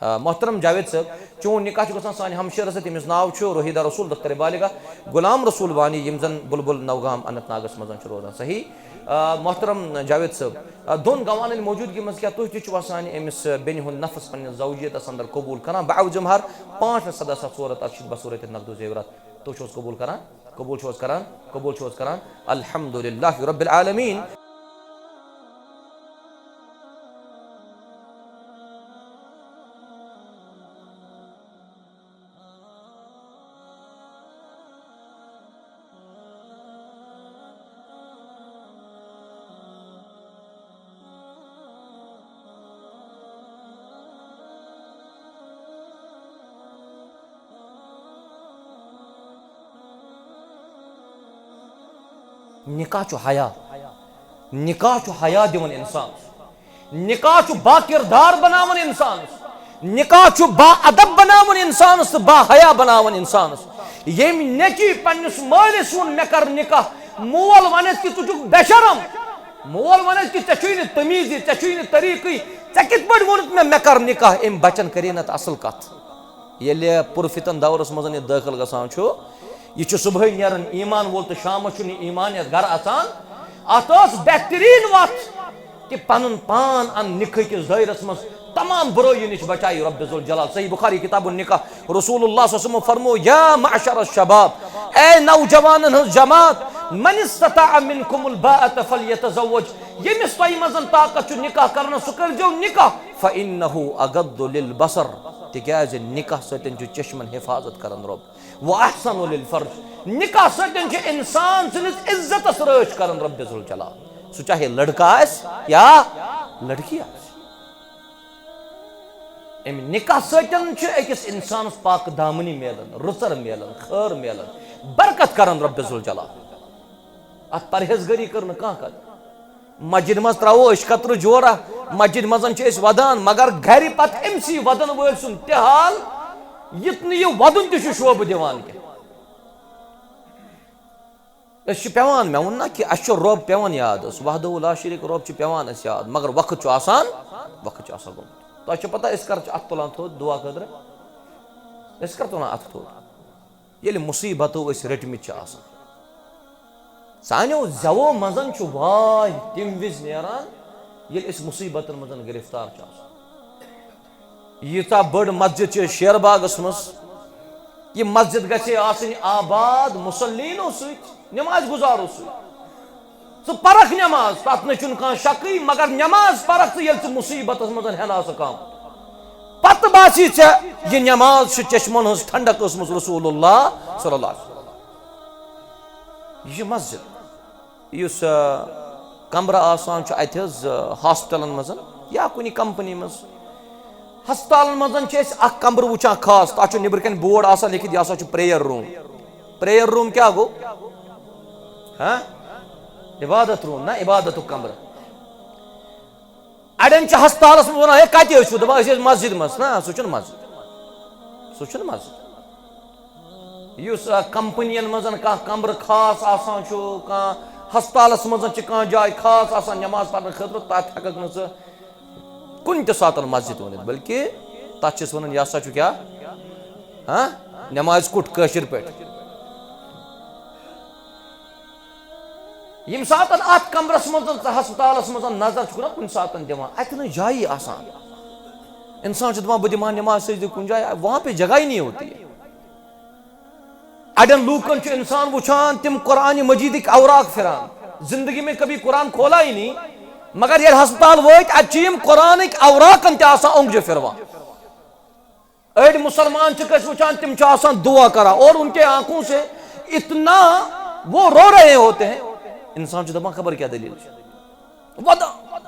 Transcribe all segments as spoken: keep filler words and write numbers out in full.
آ، محترم جاوید صٲب، چون نکاح چھُ گژھان سانہِ ہمشیرس سۭتۍ، ییٚمِس ناو چھُ روحیدہ رسول دختر بالغہ غلام رسول وانی، یِم زن بلبل نوگام اننت ناگس منٛز چھِ روزان۔ صحیح؟ آ، محترم جاوید صٲب، آ، دۄن گواہن ہٕنٛدِ موجودگی منٛز کیٛاہ تُہۍ تہِ چھِوا سانہِ أمِس بیٚنہِ ہُنٛد نفس پننِس زوجیتس اندر قبول کران؟ بعوض مہر پانٛژھ لچھ سداہ ساس ژور ہتھ ارشد بصورت نقد و زیورات۔ تُہۍ چھِو حظ قبول کران؟ قبول چھِو حظ کران؟ قبول چھِو حظ کران؟ الحمدللہ رب العالمین۔ نکاح چھُ حیا۔ نکاح چھُ حیا دِوان انسانس۔ نکاح چھُ با کردار بناوان انسانس۔ نکاح چھُ با ادب بناوان انسانس تہٕ با حیا بناوان انسانس۔ ییٚمۍ نیٚچی پننِس مٲلِس ووٚن، "مےٚ کر نکاح"، مول ونٮ۪س کہِ، "ژٕ چھُکھ بے شرم"۔ مول ونٮ۪س کہِ، "ژےٚ چھُے نہٕ تمیٖزی، ژےٚ چھُے نہٕ طریٖقٕے، ژےٚ کِتھ پٲٹھۍ ووٚنُتھ مےٚ، مےٚ کر نکاح؟" أمۍ بچن کرے نتہٕ اصل کتھ۔ ییٚلہِ پُرفتن دورس منٛز یہِ دٲخل گژھان چھُ، یہِ چھُ صبحٲے نیران ایمان وول تہٕ شامس چھُنہٕ یہِ ایمانیت گرٕ اژان۔ اتھ ٲس بہتریٖن وتھ کہِ پنُن پان ان نکاح کِس دٲیرس منٛز، تمام برٲیی نِش بچایہِ رب ذوالجلال۔ صحیح بخاری کتاب النکاح، رسول اللہ صلی اللہ علیہ وسلم فرمو، "یا معشر الشباب، اے نوجوانن ہٕنٛز جماعت، من استطاع منکم الباءة فلیتزوج"، ییٚمِس تۄہہِ منٛز طاقت چھُ نکاح کرنس، سُہ کٔرۍزیو نکاح، فانہ اغض للبصر، تِکیازِ نکاح سۭتۍ چھُ چشمن حفاظت کران رب۔ واحسن للفرج، نکاح سۭتۍ چھُ انسان سٕنٛدِس عزتس رٲچھ کران رب ذوالجلال۔ سُہ چاہے لڑکہٕ آسہِ یا لڑکی آسہِ۔ امہِ نکاح سۭتۍ چھُ أکِس انسانس پاک دامنی میلان، رٕژر میلان، خٲر میلان، برکت کران رب ذوالجلال۔ اتھ پرہیزگٲری کٔر نہٕ کانٛہہ کتھ۔ مسجد منٛز ترٛاوو أسۍ کترٕ جورا، مسجد منٛز چھِ أسۍ ودان، مگر گرِ پتہٕ أمسٕے ودن وٲلۍ سُنٛد تہِ حال، یُتھ نہٕ یہِ ودُن تہِ چھُ شوبہٕ دِوان کینٛہہ۔ أسۍ چھِ پٮ۪وان، مےٚ ووٚن نہ کہِ اَسہِ چھُ رۄب پٮ۪وان یاد، أسۍ وحدہ لا شریک رۄب چھُ پٮ۪وان اَسہِ یاد، مگر وقت چھُ آسان، وقت چھُ آسان گوٚمُت۔ تۄہہِ چھِ پتہ أسۍ کر چھِ اَتھٕ تُلان تھوٚد دُعا خٲطرٕ؟ أسۍ کر تُلان اَتھٕ تھوٚد؟ ییٚلہِ مُصیٖبتو أسۍ رٔٹمٕتۍ چھِ آسان۔ سانیو زٮ۪وو منٛزن چھُ واے تَمہِ وِزِ نیران، ییٚلہِ أسۍ مُصیٖبتن منٛز گرفتار چھِ آسان۔ ییٖژاہ بٔڑ مسجد چھِ شیر باغس منٛز، یہِ مسجد گژھِ ہے آسٕنۍ آباد مُصلینو سۭتۍ، نماز گُزارو سۭتۍ۔ ژٕ پرکھ نماز، تتھ نہ چھُنہٕ کانٛہہ شکٕے، مگر نماز پرکھ ژٕ، ییٚلہِ ژٕ مُصیٖبتس منٛز ہٮ۪نہٕ آسکھ آمُت۔ پتہٕ باسی ژےٚ، یہِ نماز چھِ چشمن ہٕنٛز ٹھنڈک ٲسمٕژ رسول اللہ صلی اللہ علیہ وسلم۔ یہِ چھِ مسجد۔ یُس، آ، کمرٕ آسان چھُ اَتہِ حظ، آ، ہاسپٹلن منٛز یا کُنہِ کمپنی منٛز، ہسپتالن منٛز چھِ أسۍ اکھ کمرٕ وٕچھان خاص، تَتھ چھُ نیٚبرٕ کَنۍ بورڈ آسان لیکھِتھ، یہِ ہسا چھُ prayer room۔ Prayer room کیٛاہ گوٚو؟ ہاں؟ عبادت room نہ، عبادتُک کمرٕ۔ اڑٮ۪ن چھِ ہسپتالس منٛز ونان، "ہے، کتہِ حظ چھِو؟" دپان، "أسۍ ٲسۍ مسجد منٛز۔" نہ، سُہ چھُنہٕ مسجد، سُہ چھُنہٕ مسجد۔ یُس، آ، کمپنین منٛز کانٛہہ کمرٕ خاص آسان چھُ، کانٛہہ ہسپتالس منٛز چھِ کانٛہہ جاے خاص آسان نماز پرنہٕ خٲطرٕ، تتھ ہٮ۪ککھ نہٕ ژٕ کُنہِ تہِ ساتن مسجد ؤنِتھ، بلکہِ تتھ چھِ أسۍ ونان، یہِ ہسا چھُ کیٛاہ؟ ہاں؟ نماز کُٹھ کٲشِر پٲٹھۍ۔ ییٚمہِ ساتَن اَتھ کمرَس منٛز ژٕ ہسپتالَس منٛز نظر چھُکھ نا کُنہِ ساتَن دِوان، اَتہِ نہٕ جایی آسان۔ اِنسان چھُ دَپان، "بہٕ دِمہٕ ہا نماز سجدٕ کُنہِ جایہِ، وہاں پہ جگہ ہی نہیں ہوتی ہے۔" اَڑٮ۪ن لوٗکَن چھُ اِنسان وٕچھان، تِم قرآنِ مجیدٕکۍ اوراق پھِران، زندگی میں کبھی قرآن کھولا ہی نہیں، مگر ییٚلہِ ہسپتال وٲتۍ، اَتہِ چھِ یِم قرآنٕکۍ اوراقَن تہِ آسان اوٚنٛگجہِ پھِروان۔ أڑۍ مُسلمان چھِ أسۍ وٕچھان، تِم چھِ آسان دُعا کران اور ان کے آنکھوں سے اتنا وہ رو رہے ہوتے ہیں۔ اِنسان چھُ دَپان، خبر کیٛاہ دٔلیٖل چھِ۔ وَدان۔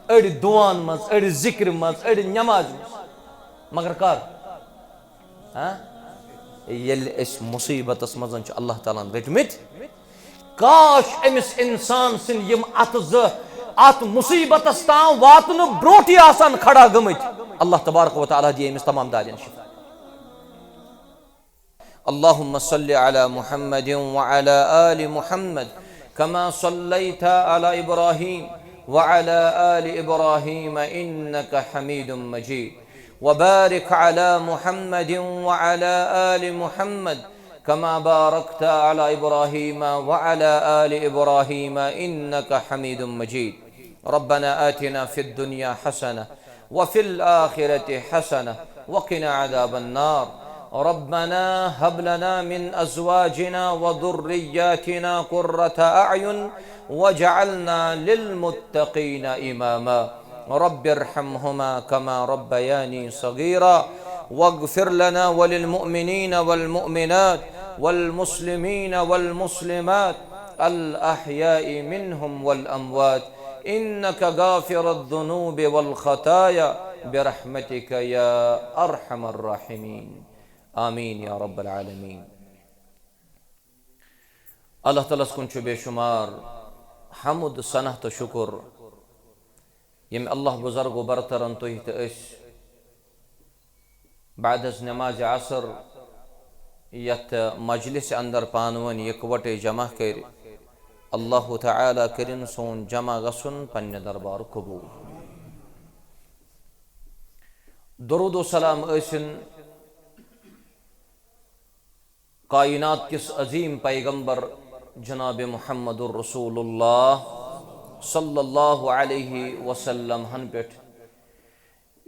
أڑۍ دُعاہَن منٛز، أڑۍ ذِکرِ منٛز، أڑۍ نٮ۪مازِ منٛز۔ مگر کر؟ ہاں؟ ییٚلہِ أسۍ مُصیٖبتَس منٛز چھِ اللہ تعالیٰ ہَن رٔٹمٕتۍ، کاش أمِس اِنسان سٕنٛدۍ یِم اَتھٕ زٕ اَتھ مُصیٖبتَس تام واتنہٕ برونٛٹھٕے آسان کھڑا گٔمٕتۍ۔ اللہ تبارک و تعالیٰ دِیہِ أمِس تمام دادٮ۪ن شفا۔ اللهم صل على محمد وعلى آل محمد كما صليت على إبراهيم وعلى آل إبراهيم إنك حميد مجيد. وبارك على محمد وعلى آل محمد كما باركت على إبراهيم وعلى آل إبراهيم إنك حميد مجيد. ربنا آتنا في الدنيا حسنة وفي الآخرة حسنة وقنا عذاب النار. ربنا هب لنا من أزواجنا وذرياتنا قرة أعين واجعلنا للمتقين إماما. رب ارحمهما كما ربياني صغيرا واغفر لنا وللمؤمنين والمؤمنات والمسلمين والمسلمات الأحياء منهم والأموات إنك غافر الذنوب والخطايا برحمتك يا أرحم الراحمين. آمين يا رب العالمين. اللہ تعالیٰ ہس کُن چھُ بے شمار حمد، ثنا تہٕ شُکر، ییٚمۍ اللہ بزرگ و برترن تُہۍ تہٕ أسۍ بعد از نماز عصر یتھ مجلس اندر پانہٕ ؤنۍ یکوٹے جمع کٔرۍ۔ اللہ تعالیٰ کٔرِن سون جمع گژھُن پننہِ دربار قبول۔ درود و سلام ٲسِن کائنات کِس عظیم پیغمبر جناب محمد رسول اللہ صلی اللہ علیہ وسلم ہن پٮ۪ٹھ،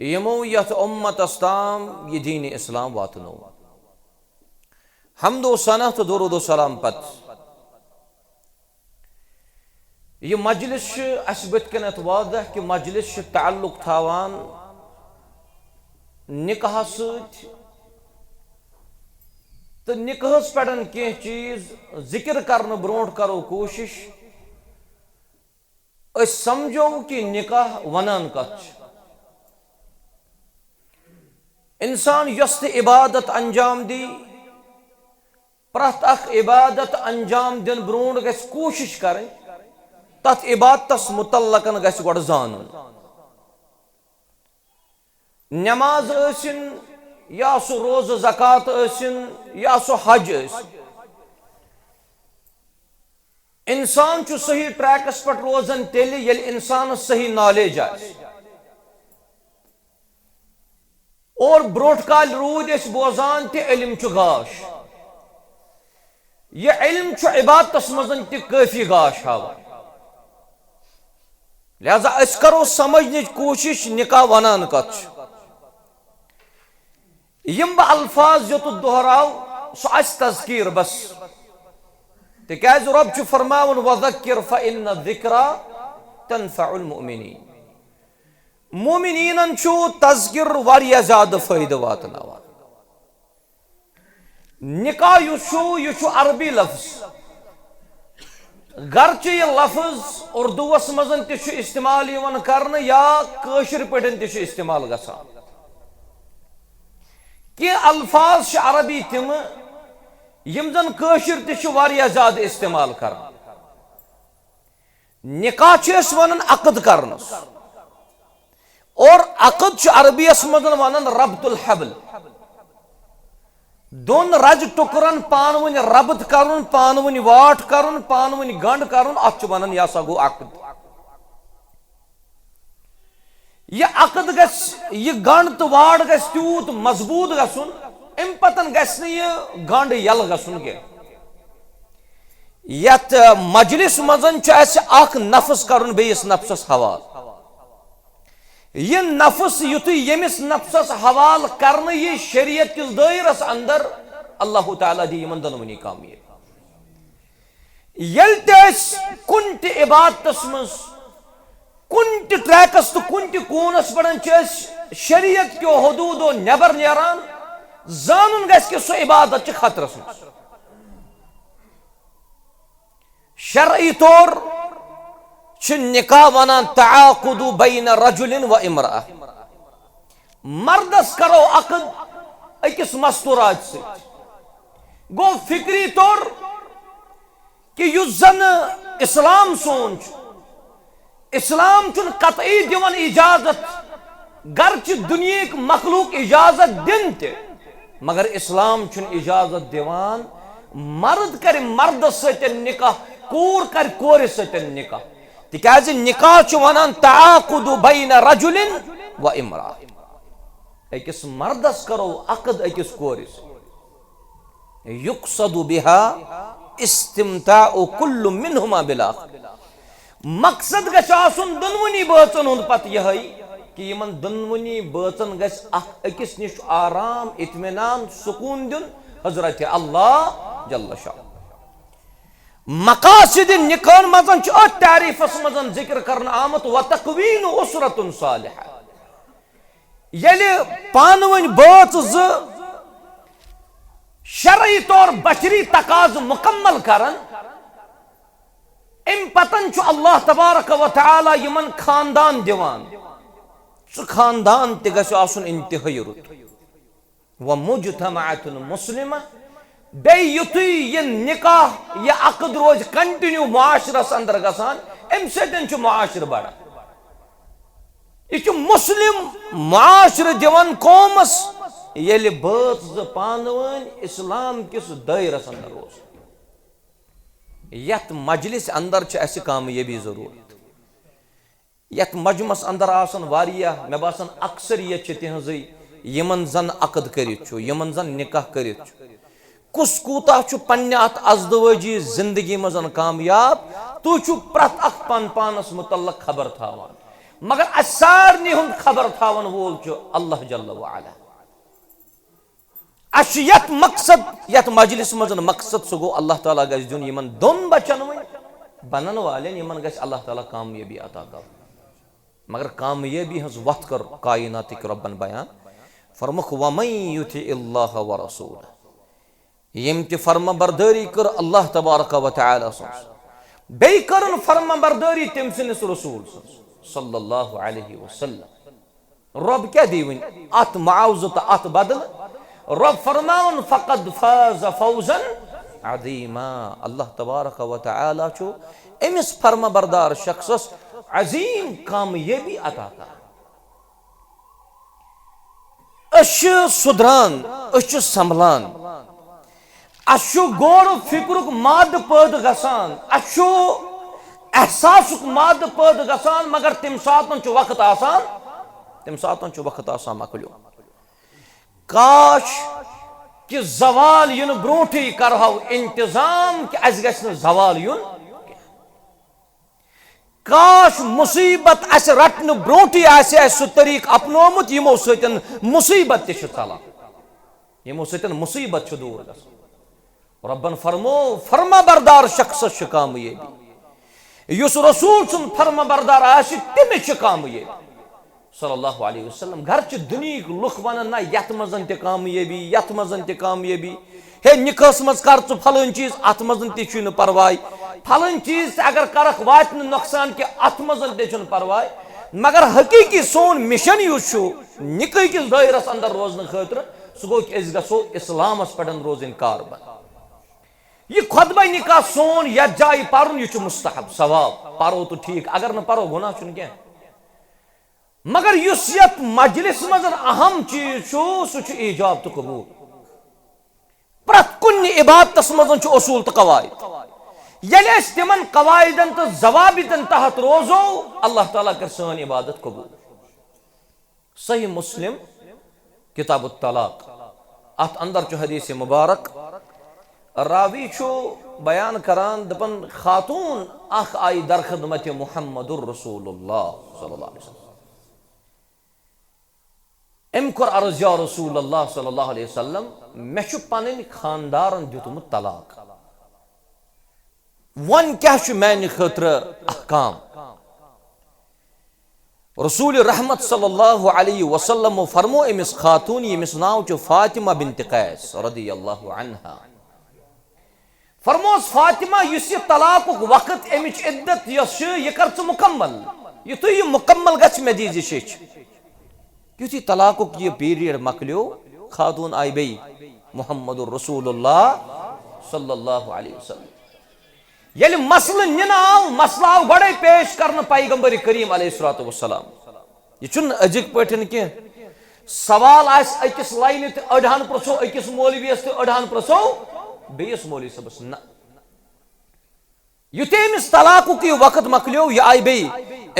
یِمو یتھ امتس تام یہِ دین اسلام واتنو۔ حمد و ثنا تہٕ درود و سلام پتہٕ، یہِ مجلس چھِ اسہِ بٕتھِ کنٮ۪تھ واضح کہِ مجلس چھِ تعلق تھاوان نکاح سۭتۍ، تہٕ نکاحس پٮ۪ٹھ کینٛہہ چیٖز ذکر کرنہٕ برونٛٹھ کرو کوٗشش أسۍ سمجھو کہِ نکاح ونان کتھ چھِ۔ انسان یۄس تہِ عبادت انجام دی، پرٛٮ۪تھ اکھ عبادت انجام دِنہٕ برونٛٹھ گژھِ کوٗشش کرٕنۍ تتھ عبادتس متعلقن گژھِ گۄڈٕ زانُن۔ نماز ٲسِن یا سُہ روزٕ زکوٰۃ ٲسِن یا سُہ حج ٲسِن، انسان چھُ صحیح ٹریکس پٮ۪ٹھ روزان تیٚلہِ ییٚلہِ انسانس صحیح نالیج آسہِ۔ اور برونٛٹھ کالہِ روٗدۍ أسۍ بوزان تہِ علم چھُ گاش۔ یہِ علم چھُ عبادتس منٛز تہِ کٲفی گاش ہاوان۔ لہذا أسۍ کرو سمجھنٕچ کوٗشش نکاح ونان کتھ چھُ۔ یِم بہٕ الفاظ یوٚتُتھ دۄہراو سُہ آسہِ تذکیر بس۔ تِکیازِ رۄب چھُ فرماوان، وذکر فإن الذکری تنفع المؤمنین۔ مومنینن چھُ تذکر واریاہ زیادٕ فٲیدٕ واتناوان۔ نکاح یُس چھُ، یہِ چھُ عربی لفظ۔ گرچہ یہِ لفظ اردوس منٛز تہِ چھُ استعمال یِوان کرنہٕ یا کٲشِر پٲٹھۍ تہِ چھُ استعمال گژھان۔ کینٛہہ الفاظ چھِ عربی تِم یِم زن کٲشِر تہِ چھِ واریاہ زیادٕ استعمال کران۔ نکاح چھِ أسۍ ونان عقد کرنس، اور عقد چھُ عربیس منٛز ونان ربط الحبل۔ دۄن رج ٹُکرن پانہٕ ؤنۍ ربط کرُن، پانہٕ ؤنۍ واٹھ کرُن، پانہٕ ؤنۍ گنڈ کرُن، اتھ چھُ ونان، یہِ ہسا گوٚو عقد۔ یہِ عقد گژھِ، یہِ گنڈ تہٕ واٹھ گژھِ تیوٗت مضبوٗط گژھُن، امہِ پتن گژھِ نہٕ یہِ گنڈ یلہٕ گژھُن کینٛہہ۔ یتھ مجلس منٛز چھُ اسہِ اکھ نفس کرُن بیٚیِس نفسس حوالہٕ۔ یہِ نفس یُتھُے ییٚمِس نفسس حوالہٕ کرنہٕ یی شریعت کِس دٲیرس اندر، اللہ تعالیٰ دی یِمن دۄنوٕنی کامیٲبی۔ ییٚلہِ تہِ أسۍ کُنہِ تہِ عبادتس منٛز، کُنہِ تہِ ٹریکس تہٕ کُنہِ تہِ کوٗنس پٮ۪ٹھ چھِ أسۍ شریعت کیو حدوٗدو نٮ۪بر نیران، زانُن گژھِ کہِ سُہ عبادت چھِ خطرس منٛز۔ شرعی طور چھِ نکاح ونان تعاقد بین رجل و امرأة۔ مردس کرو عقد أکِس مستورات سۭتۍ۔ گوٚو فکری طور کہِ یُس زن اسلام سون چھُ، اسلام چھُنہٕ قطعی دِوان اجازت، گرچہِ دُنیہٕکۍ مخلوق اجازت دِن تہِ، مگر اسلام چھُنہٕ اجازت دِوان مرد کرِ مردس سۭتۍ نکاح، کوٗر کرِ کورِ سۭتۍ نکاح۔ تِکیازِ نکاح چھُ ونان تعاقد بین رجل و امرأة۔ أکِس مردس کرو عقد أکِس کورِ سۭتۍ۔ یقصد بها استمتاع کل منہما بالآخر۔ مقصد گژھِ آسُن دۄنوٕنی بٲژن ہُنٛد پتہٕ یِہوٚے کہِ یِمن دۄنوٕنی بٲژن گژھِ اکھ أکِس نِش آرام، اطمینان، سکوٗن دیُن حضرت اللہ جل شانہ۔ مقاصد نکاحن منٛز چھُ أتھۍ تعریٖفس منٛز ذکر کرنہٕ آمُت، وتکوین اسرة صالحہ۔ ییٚلہِ پانہٕ ؤنۍ بٲژ زٕ شرعی طور بشری تقاضہٕ مکمل کرن، امہِ پتن چھُ اللہ تبارک و تعالیٰ یِمن خاندان دِوان۔ سُہ خاندان تہِ گژھِ آسُن انتہٲیی رُت۔ ومجتمعة مسلمة، بیٚیہِ یُتھُے یہِ نکاح، یہِ عقد روزِ continue معاشرس اندر گژھان، امہِ سۭتۍ چھُ معاشرٕ بڑان۔ یہِ چھُ مسلم معاشرٕ دِوان قومس، ییٚلہِ بٲژ زٕ پانہٕ ؤنۍ اسلام کِس دٲیرس اندر روزن۔ یتھ مجلس اندر چھِ اسہِ کامیٲبی ضرورت۔ یتھ مجمس اندر آسن واریاہ، مےٚ باسان اکثریت چھِ تِہنٛزٕے، یِمن زن عقد کٔرِتھ چھُ، یِمن زن نکاح کٔرِتھ چھُ۔ کُس کوٗتاہ چھُ پننہِ اتھ ازدوٲجی زندگی منٛز کامیاب؟ تُہۍ چھِو پرٛٮ۪تھ اکھ پن پانس متعلق خبر تھاوان، مگر اسہِ سارنٕے ہُنٛد خبر تھاون وول چھُ اللہ جل وعلا۔ اسہِ چھُ یتھ مقصد، یتھ مجلس منٛز مقصد، سُہ گوٚو اللہ تعالیٰ گژھِ دیُن یِمن دۄن بچن وۄنۍ بنن والٮ۪ن، یِمن گژھِ اللہ تعالیٰ کامیٲبی عطا کرُن۔ مگر کامیٲبی ہٕنٛز وتھ کٔر کائناتٕکۍ رۄبن بیان، فرمووُکھ، ومن یطع اللہ ورسولہ، ییٚمۍ تہِ فرما بردٲری کٔر اللہ تبارک و تعالیٰ سٕنٛز، بیٚیہِ کٔرٕن فرما بردٲری تٔمۍ سٕنٛدِس رسول سٕنٛز صلی اللہ علیہ وسلم۔ رۄب کیٛاہ دی وۄنۍ اتھ معاوضہٕ تہٕ اتھ بدلہٕ؟ رۄب فرماوان، فقد فاز فوزا عظیما۔ اللہ تبارک و تعالیٰ چھُ أمِس فرما بردار شخصس عظیم کامیٲبی عطا کران۔ أسۍ چھِ سُدران، أسۍ چھِ سنبھلان۔ اسہِ چھُ غور و فکرُک مادٕ پٲدٕ گژھان، اسہِ چھُ احساسُک مادٕ پٲدٕ گژھان، مگر تمہِ ساتن چھُ وقت آسان، تمہِ ساتن چھُ وقت آسان مۄکلیومُت۔ کاش کہِ زوال یِنہٕ برونٹھٕے کرہو انتظام کہِ اسہِ گژھِ نہٕ زوال یُن۔ کاش مصیبت اسہِ رٹنہٕ برونٹھٕے آسہِ اسہِ سُہ طریقہٕ اپنومُت، یِمو سۭتۍ مصیبت تہِ چھِ ژلان، یِمو سۭتۍ مصیبت چھِ دوٗر گژھان۔ رۄبن فرمو، فرما بردار شخصس چھِ کامیٲبی۔ یُس رسول سُنٛد فرما بردار آسہِ، تٔمِس چھِ کامیٲبی۔ صلی اللہ علیہ وسلم۔ گرچہِ دُنیہٕکۍ لُکھ ونن، نہ، یتھ منٛز تہِ کامیٲبی، یتھ منٛز تہِ کامیٲبی، ہے، نکاحس منٛز کر ژٕ فلٲنۍ چیٖز، اتھ منٛز تہِ چھُے نہٕ پرواے۔ فلٲنۍ چیٖز تہِ اگر کرکھ، واتہِ نہٕ نۄقصان کینٛہہ، اتھ منٛز تہِ چھُنہٕ پرواے۔ مگر حقیقی سون مشن یُس چھُ نکاح کِس دٲیرس اندر روزنہٕ خٲطرٕ، سُہ گوٚو کہِ أسۍ گژھو اسلامس پٮ۪ٹھ روزٕنۍ کاربند۔ یہِ خطبہ نکاح سون یتھ جایہِ پرُن، یہِ چھُ مستحب، ثواب، پرو تہٕ ٹھیک، اگر نہٕ پرو، گناہ چھُنہٕ کینٛہہ۔ مگر یُس یتھ مجلس منٛز اہم چیٖز چھُ، سُہ چھُ ایجاب تہٕ قبول۔ پرٛٮ۪تھ کُنہِ عبادتس منٛز چھُ اصوٗل تہٕ قواعد۔ ییٚلہِ أسۍ تِمن قواعدن تہٕ ضوابطن تحت روزو، اللہ تعالیٰ کرِ سٲنۍ عبادت قبول۔ صحیح مسلم، کتاب الطلاق، اتھ اندر چھُ حدیث مبارک، راوی چھُ بیان کران، دپان، خاتون اکھ آیہِ در خدمت محمد رسول اللہ صلی اللہ علیہ وسلم۔ أمۍ کوٚر عرض، یا رسول اللہ صلی اللہ علیہ وسلم، مےٚ چھُ پنٕنۍ خاندارن دیُتمُت طلاق، وۄنۍ کیٛاہ چھُ میانہِ خٲطرٕ احکام؟ رسول رحمت صلی اللہ علیہ وسلم فرمو أمِس خاتون، ییٚمِس ناو چھُ فاطمہ بنت قیس رضی اللہ عنہا۔ فرموس، فاطمہ، یُس یہِ طلاقُک وقت، اَمِچ عدت یۄس چھِ، یہِ کر ژٕ مُکمل۔ یُتھُے یہِ مُکمل گژھِ، مےٚ دیٖزِ شیٚچھ۔ یُتھُے طلاقُک یہِ period مۄکلیو، خاتوٗن آیہِ بیٚیہِ محمد رسول اللہ صلی اللہ علیہ وسلم۔ ییٚلہِ مسلہٕ نِنہٕ آو، مسلہٕ آو گۄڈَے پیش کرنہٕ پیغمبر کریم علیہ الصلوۃ والسلام۔ یہِ چھُنہٕ أزِکۍ پٲٹھۍ کینٛہہ۔ سوال آسہِ أکِس لاینہِ تہٕ أڑہَن پرٛژھو أکِس مولویَس تہٕ أڑہَن پرٛژھو بیٚیِس مولوی صٲبَس۔ نہ۔ یُتھُے أمِس طلاقُک یہِ وقت مۄکلیو، یہِ آیہِ بیٚیہِ۔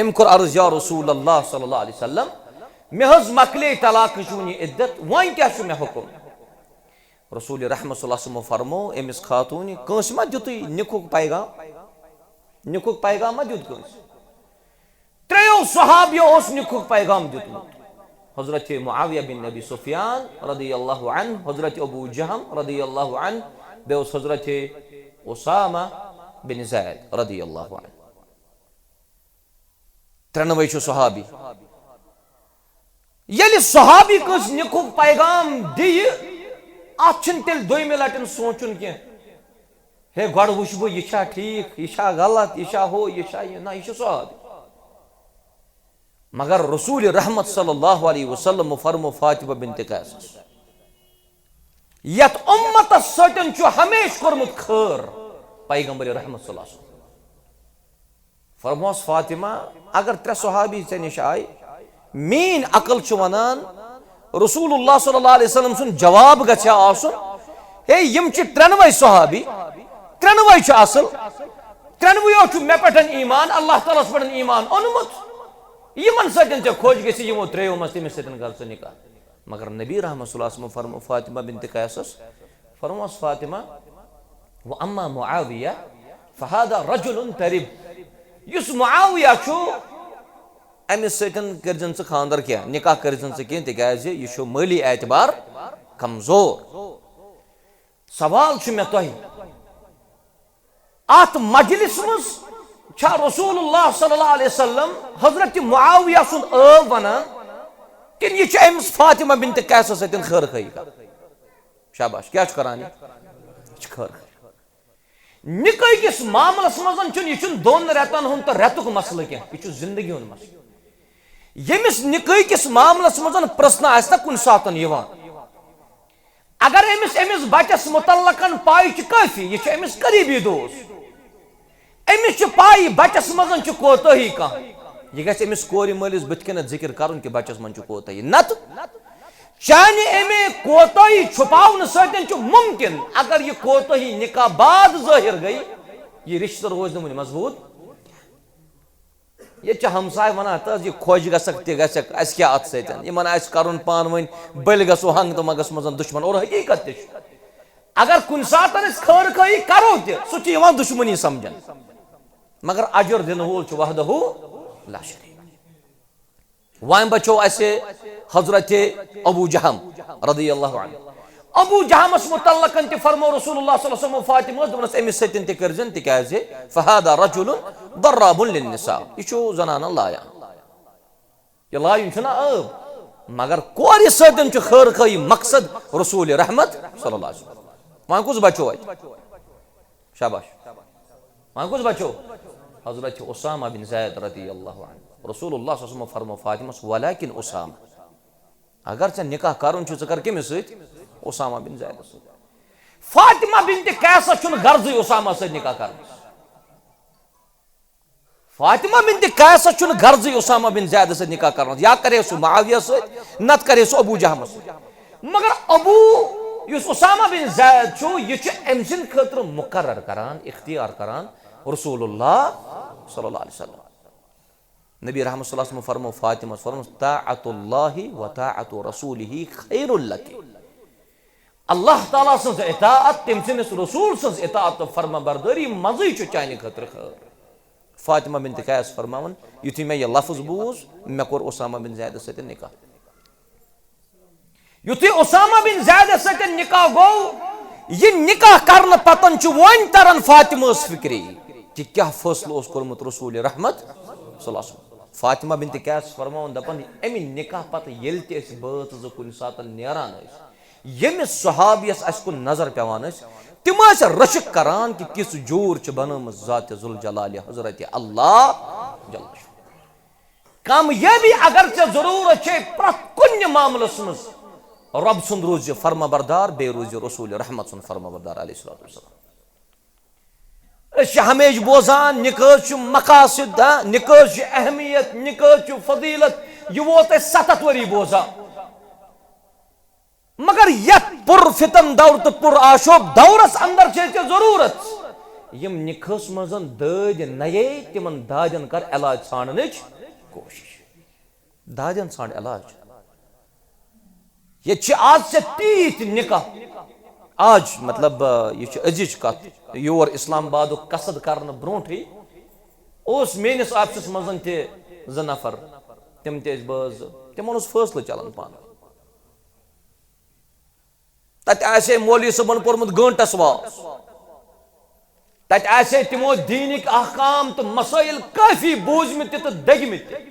أمۍ کوٚر عرض، یا رسول اللہ صلی اللہ علیہ وسلم، مےٚ حظ مۄکلے طلاقٕچ وُنہِ عدت، وۄنۍ کیٛاہ چھُ مےٚ حُکُم؟ رسول رحمت صلی اللہ علیہ وسلمو فرمو أمِس خاتوٗنہِ، کٲنٛسہِ ما دیُتُے نِکُک پیغام؟ نِکُک پیغام ما دیُت کٲنٛسہِ؟ ترٛیٚیو صحابیو اوس نِکُک پیغام دیُتمُت۔ حضرت معاویہ بن ابی سفیان رضی اللہ عنہ، حضرت ابو جہم رضی اللہ عنہ، بیٚیہِ اوس حضرت اسامہ بن زید رضی اللہ عنہ۔ ترٛٮ۪نوَے چھِ صحابی۔ ییٚلہِ صحابی کٲنٛسہِ نِکُک پیغام دِیہِ، اَتھ چھِنہٕ تیٚلہِ دوٚیمہِ لَٹہِ سونٛچُن کینٛہہ، ہے، گۄڈٕ وٕچھِ بہٕ، یہِ چھا ٹھیٖک، یہِ چھا غلط، یہِ چھا ہُہ، یہِ چھا یہِ۔ نہ، یہِ چھُ صحابی۔ مگر رسول رحمت صلی اللہ علیہ وسلم فرمو فاطمہ بنت قیسس، یتھ امتس سۭتۍ چھُ ہمیشہِ کوٚرمُت خٲر پیغمبر رحمت صلی اللہ علیہ وسلم۔ فرموس، فاطمہ، اگر ترٛےٚ صحابی ژےٚ نِش آے، میٲنۍ عقل چھِ ونان، رسول اللہ صلی اللہ علیہ وسلم سُنٛد جواب گژھِ ہا آسُن، ہے، یِم چھِ ترٛٮ۪نوَے صحابی، ترٛٮ۪نوَے چھِ اصل، ترٛٮ۪نوَیو چھُ مےٚ پٮ۪ٹھ ایمان، اللہ تعالیٰ ہَس پٮ۪ٹھ ایمان اوٚنمُت، یِمن سۭتۍ ژےٚ خۄش گژھِ، یِمو ترٛیٚیو منٛز تٔمِس سۭتۍ کر ژٕ نکاح۔ مگر نبی رحمت صلی اللہ علیہ وسلم فرمو فاطمہ بنت قیسس، فرموس، فاطمہ، و اما معاویہ فہذا رجل ترب، یُس معاویہ چھُ، أمِس سۭتۍ کٔرزٮ۪ن ژٕ خانٛدر کینٛہہ، نکاح کٔرزٮ۪ن ژٕ کینٛہہ، تِکیازِ یہِ چھُ مٲلی اعتبار کمزور۔ سوال چھُ مےٚ تۄہہِ، اتھ مجلس منٛز چھا رسول اللہ صلی اللہ علیہ وسلم حضرت معاویہ سُنٛد عٲب ونان، کِنہٕ یہِ چھُ أمِس فاطمہ بنت قیسس سۭتۍ خٲر خٲہی کران؟ شاباش، کیٛاہ چھُ کران یہِ؟ یہِ چھُ خٲر خٲہی۔ نکاح کِس معاملس منٛز چھُنہٕ، یہِ چھُنہٕ دۄن رٮ۪تن ہُنٛد تہٕ رٮ۪تُک مسلہٕ کینٛہہ، یہِ چھُ زندگی ہُنٛد مسلہٕ۔ ییٚمِس نکاح کِس معاملس منٛز پرژھنہٕ آسہِ نہ کُنہِ ساتن یِوان، اگر أمِس أمِس بچس متعلقن پاے چھِ کٲفی، یہِ چھُ أمِس قریبی دوست، أمِس چھِ پاے بچس منٛز چھِ کوتٲہی کانٛہہ، یہِ گژھِ أمِس کورِ مٲلِس بٕتھِ کَنٮ۪تھ ذِکِر کرُن کہِ بچس منٛز چھِ کوتٲہی، نتہٕ چانہِ اَمہِ کوتٲہی چھُپاونہٕ سۭتۍ چھُ مُمکِن، اگر یہِ کوتٲہی نکاح بعد ظٲہِر گٔے، یہِ رشتہٕ روزِ نہٕ وُنہِ مضبوٗط۔ ییٚتہِ چھِ ہمساے ونان، "تہٕ حظ، یہِ خۄش گژھکھ تہِ گژھکھ، اَسہِ کیٛاہ اَتھ سۭتۍ؟ یِمن آسہِ کرُن پانہٕ ؤنۍ، بٔلۍ گژھو ہنٛگ تہٕ منٛگس منٛز دُشمن۔" اور حقیٖقت تہِ چھُ، اگر کُنہِ ساتہٕ أسۍ خٲر خٲہی کرو تہِ، سُہ چھُ یِوان دُشمنی سمجھن۔ مگر اجر دِنہٕ وول چھُ وحدہ لا شریک۔ وۄنۍ بچو اسہِ حضرت ابو جہم رضی اللہ عنہ۔ ابو جہمس متعلقن تہِ فرمو رسول اللہ صلی اللہ علیہ وسلم فاطمہ ٲس، دوٚپنس، أمِس سۭتۍ تہِ کٔرزٮ۪ن، تِکیازِ فہذا رجل ضراب للنساء، یہِ چھُ زنانن لایان۔ یہِ لایُن چھُنہ عٲب، مگر کورِ سۭتۍ چھُ خٲر خٲہی مقصد رسول رحمت صلی اللہ علیہ وسلم۔ وۄنۍ کُس بچو اتہِ؟ شاباش۔ وۄنۍ کُس بچو؟ حضرت اسامہ بن زید رضی اللہ عنہ۔ رسول اللہ صلی اللہ علیہ وسلم فرمو فاطمس، "ولکن اسامہ، اگر ژےٚ نکاح کرُن چھُ، ژٕ کر کٔمِس سۭتۍ؟ اسامہ بن زیدس سۭتۍ۔" فاطمہ بنت قیسس چھُنہٕ غرضٕے اسامہ سۭتۍ نکاح کرنس۔ فاطمہ بنت قیسس چھُنہٕ غرضٕے اسامہ بن زیدس سۭتۍ نکاح کرنس، یا کرے سُہ معاویہ سۭتۍ، نتہٕ کرے سُہ ابو جہمس سۭتۍ۔ مگر ابو، یُس اسامہ بن زید چھُ، یہِ چھُ أمۍ سٕنٛدِ خٲطرٕ مقرر کران، اختیار کران رسول اللہ صلی اللہ علیہ وسلم۔ نبی رحمت صلی اللہ علیہ وسلم فرمو فاطمہ، فرمو، "طاعت اللہ و طاعت رسولہ خیر لک۔" اللہ تعالیٰ سٕنٛز اطاعت، تٔمۍ سٕنٛدِس رسول سٕنٛز اطاعت تہٕ فرما بردٲری منٛزٕے چھُ چانہِ خٲطرٕ خٲر۔ فاطمہ بنت قیس فرماوان، یُتھُے مےٚ یہِ لفظ بوٗز، مےٚ کوٚر اسامہ بن زیدس سۭتۍ نکاح۔ یُتھُے اسامہ بن زیدس سۭتۍ نکاح گوٚو، یہِ نکاح کرنہٕ پتن چھُ وۄنۍ تران فاطمہ ٲس فکرِ کہِ کیٛاہ فٲصلہٕ اوس کوٚرمُت رسول رحمت صلی اللہ علیہ وسلم۔ فاطمہ بنت قیس فرماوان، دپان، امہِ نکاح پتہٕ ییٚلہِ تہِ أسۍ بٲژ زٕ کُنہِ ساتن نیران ٲسۍ، ییٚمِس صحابیس اسہِ کُن نظر پیوان ٲسۍ، تِم ٲسۍ رشک کران کہِ کِژھ جوٗر چھِ بنٲومٕژ ذات ذوالجلالِ حضرت اللہ جل شانہ۔ کامیٲبی اگر ژےٚ ضروٗرت چھے پرٛٮ۪تھ کُنہِ معاملس منٛز، رۄب سُنٛد روٗزِ فرما بردار، بیٚیہِ روٗزِ رسول رحمت سُنٛد فرما بردار علیہ الصلوۃ والسلام۔ أسۍ چھِ ہمیشہِ بوزان، نکاح چھُ مقاصد، ہاں، نکاح چھُ اہمیت، نکاح چھُ فضیلت، یہِ ووت اَسہِ ستتھ ؤری بوزان۔ مگر یتھ پر فتن دور تہٕ پر آشوب دورس اندر چھے ژےٚ ضروٗرت، یم نکاحس منٛز دٲدۍ نیے، تمن دادٮ۪ن کر علاج ژھانڈنٕچ کوٗشش۔ دادٮ۪ن ژھانڈ علاج۔ ییٚتہِ چھِ آز ژےٚ تیٖتۍ نکاح۔ آز، مطلب، آ، یہِ چھِ أزِچ کتھ۔ یور اسلام آبادُک قصد کرنہٕ برونٹھٕے اوس میٲنِس آفسس منٛز تہِ زٕ نفر، تِم تہِ ٲسۍ بٲژ۔ تِمن اوس فٲصلہٕ چلان پانہٕ ؤنۍ۔ تتہِ آسہِ ہے مولوی صٲبن پوٚرمُت گٲنٹس واز، تتہِ آسہِ ہے تِمو دیٖنٕکۍ احکام تہٕ مسٲیل کٲفی بوٗزمٕتۍ تہِ تہٕ دٔگمٕتۍ تہِ،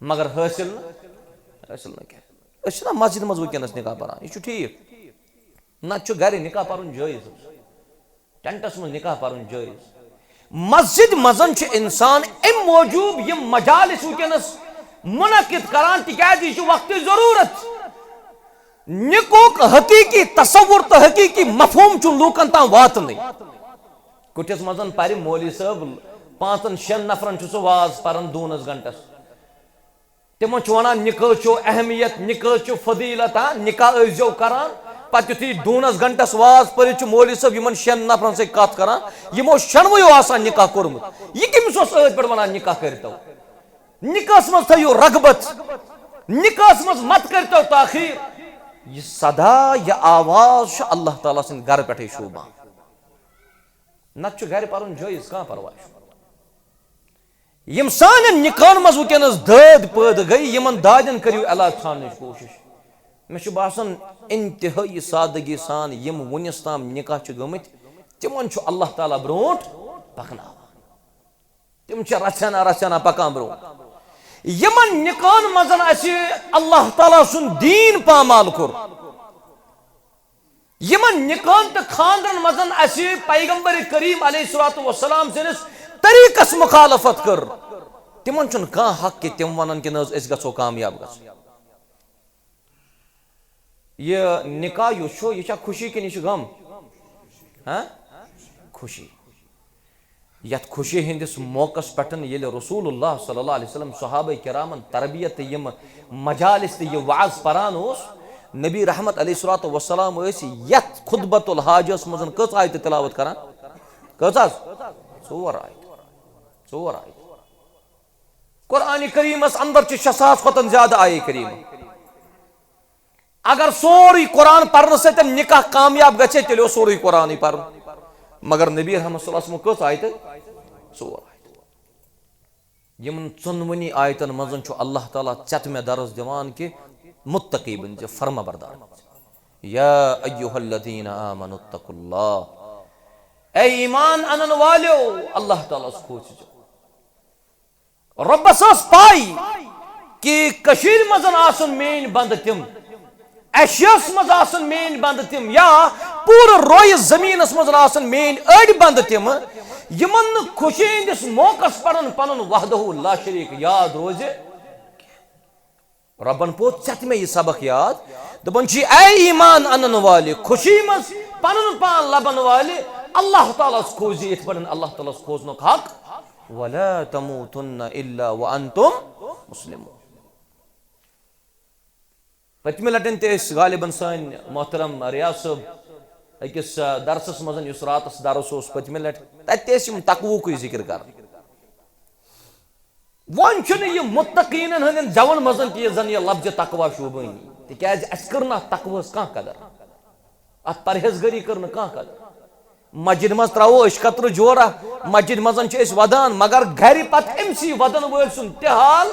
مگر حٲصِل نہٕ، حٲصِل نہٕ کینٛہہ۔ أسۍ چھِنہ مسجدِ منٛز وٕنکیٚنس نکاح پران، یہِ چھُ ٹھیٖک، نتہٕ چھُ گرِ نکاح پرُن جٲیز۔ ٹینٹس منٛز نکاح پرُن جٲیز۔ مسجد منٛز چھُ انسان امہِ موٗجوٗب یِم مجالس وٕنکیٚنس منعقد کران، تِکیازِ یہِ چھُ وقتٕچ ضروٗرت۔ نکاحُک حقیقی تصور تہٕ حقیقی مفہوم چھُنہٕ لوٗکن تام واتنٕے۔ کُٹھِس منٛز پرِ مولوی صٲب، پانٛژن شٮ۪ن نفرن چھُ سُہ واز پران دوٗنس گنٹس۔ تِمن چھُ ونان، نکاح چھُ اہمیت، نکاح چھُ فضیلت، ہاں، نکاح ٲسۍزیو کران۔ پتہٕ یُتھُے دوٗنس گنٹس واز پٔرِتھ چھُ مولوی صٲب یِمن شٮ۪ن نفرن سۭتۍ کتھ کران، یِمو شٮ۪نوَیو آسان نکاح کوٚرمُت۔ یہِ کٔمِس اوس ٲدۍ پٮ۪ٹھ ونان، نکاح کٔرۍتو؟ نکاحس منٛز تھٲیِو رغبت، نکاحس منٛز مت کٔرۍتو تاخیر۔ یہِ صدا، یہِ آواز چھُ اللہ تعالیٰ سٕنٛدِ گرٕ پٮ۪ٹھے شوٗبان، نتہٕ چھُ گرِ پرُن جٲیز، کانٛہہ پرواے چھُنہٕ۔ یِم سانٮ۪ن نکاحن منٛز وٕنکیٚنس دٲدۍ پٲدٕ گٔے، یِمن دادٮ۪ن کٔرِو علاج ژھانڈنٕچ کوٗشش۔ مےٚ چھُ باسان، انتہٲیی سادگی سان یِم وُنِس تام نکاح چھِ گٔمٕتۍ، تِمن چھُ اللہ تعالیٰ برونٛٹھ پکناوان۔ تِم چھِ رژھِ ہنا رژھِ ہنا پکان برونٛہہ۔ یِمن نکاحن منٛز اسہِ اللہ تعالیٰ سُنٛد دیٖن پامال کوٚر، یِمن نکاحن تہٕ خاندرن منٛز اسہِ پیغمبر کریم علیہ الصلوۃ والسلام سٕنٛدِس طریٖقس مخالفت کٔر، تِمن چھُنہٕ کانٛہہ حق کہِ تِم ونن کہِ نہ حظ أسۍ گژھو کامیاب گژھٕنۍ۔ یہِ نکاح یُس چھُ، یہِ چھا خوشی کِنہٕ یہِ چھُ غم؟ ہاں؟ خوشی۔ یتھ خوشی ہٕنٛدِس موقعس پٮ۪ٹھ ییٚلہِ رسول اللہ صلی اللہ علیہ وسلم صحابہ کرامن تربیت تہٕ یِم مجالس تہٕ یہِ وعظ پران اوس، نبی رحمت علیہ الصلوۃ والسلام ٲسۍ یتھ خطبۃ الحاجس منٛز کٔژ آیتہٕ تلاوت کران؟ کٔژ حظ؟ ژور آیتہٕ۔ ژور آیتہٕ۔ قرآن کریمس اندر چھِ شےٚ ساس کھۄتن زیادٕ آیے کریمہ۔ اگر سورُے قرآن پرنہٕ سۭتۍ نکاح کامیاب گژھِ، تیٚلہِ اوس سورُے قرآنٕے پرُن۔ مگر نبی رحمت صلی اللہ علیہ وسلم کٔژ آیتہٕ؟ ژور آیتہٕ۔ یِمن ژۄنوٕنی آیتن منٛز چھُ اللہ تعالیٰ ژےٚ تہٕ مےٚ درس دِوان کہِ متقی بٔنۍ زِ، فرما بردار بٔنۍ زِ۔ یا ایھا الذین آمنوا اتقوا اللہ، اے ایمان انن والیو، اللہ تعالیٰ ہس کھوژِو۔ رۄبس ٲس پاے کہِ کٔشیٖرِ منٛز آسن میٲنۍ بندٕ تِم، ایشیاہس منٛز آسن میٲنۍ بندٕ تِم، یا پوٗرٕ رویہِ زٔمیٖنس منٛز آسن میٲنۍ أڑۍ بندٕ تِم، یِمن نہٕ خوشی ہٕنٛدِس موقعس پٮ۪ٹھ پنُن وحدہ لا شریک یاد روزِ۔ رۄبن پوٚت ژےٚ تہِ مےٚ یہِ سبق یاد۔ دپان چھُ، اے ایمان انن والہِ، خوشی منٛز پنُن پان لبن والہِ، اللہ تعالیٰ ہس کھوژِ یِتھ پٲٹھۍ اللہ تعالیٰ ہس کھوژنُک حق۔ ولا تموتن الا وانتم مسلمون۔ پٔتمہِ لٹہِ تہِ ٲسۍ غالباً سٲنۍ محترم ریاض صٲب أکِس، آ، درسس منٛز، یُس راتس درس اوس پٔتمہِ لٹہِ، تتہِ تہِ ٲسۍ یِم تقوہُکُے ذکر کران۔ وۄنۍ چھُنہٕ یہِ متقیٖنن ہٕنٛدٮ۪ن زٮ۪ون منٛز تہِ یہِ زن یہِ لفظِ تقویٰ شوٗبٲنی، تِکیازِ اَسہِ کٔر نہٕ اَتھ تقویٰہس کانٛہہ قدر، اَتھ پرہیزگٲری کٔر نہٕ کانٛہہ قدر۔ مسجد منٛز ترٛاوو أسۍ قطرٕ جورہ، مسجد منٛز چھِ أسۍ ودان، مگر گرِ پتہٕ أمۍ سٕے ودن وٲلۍ سُنٛد تہِ حال،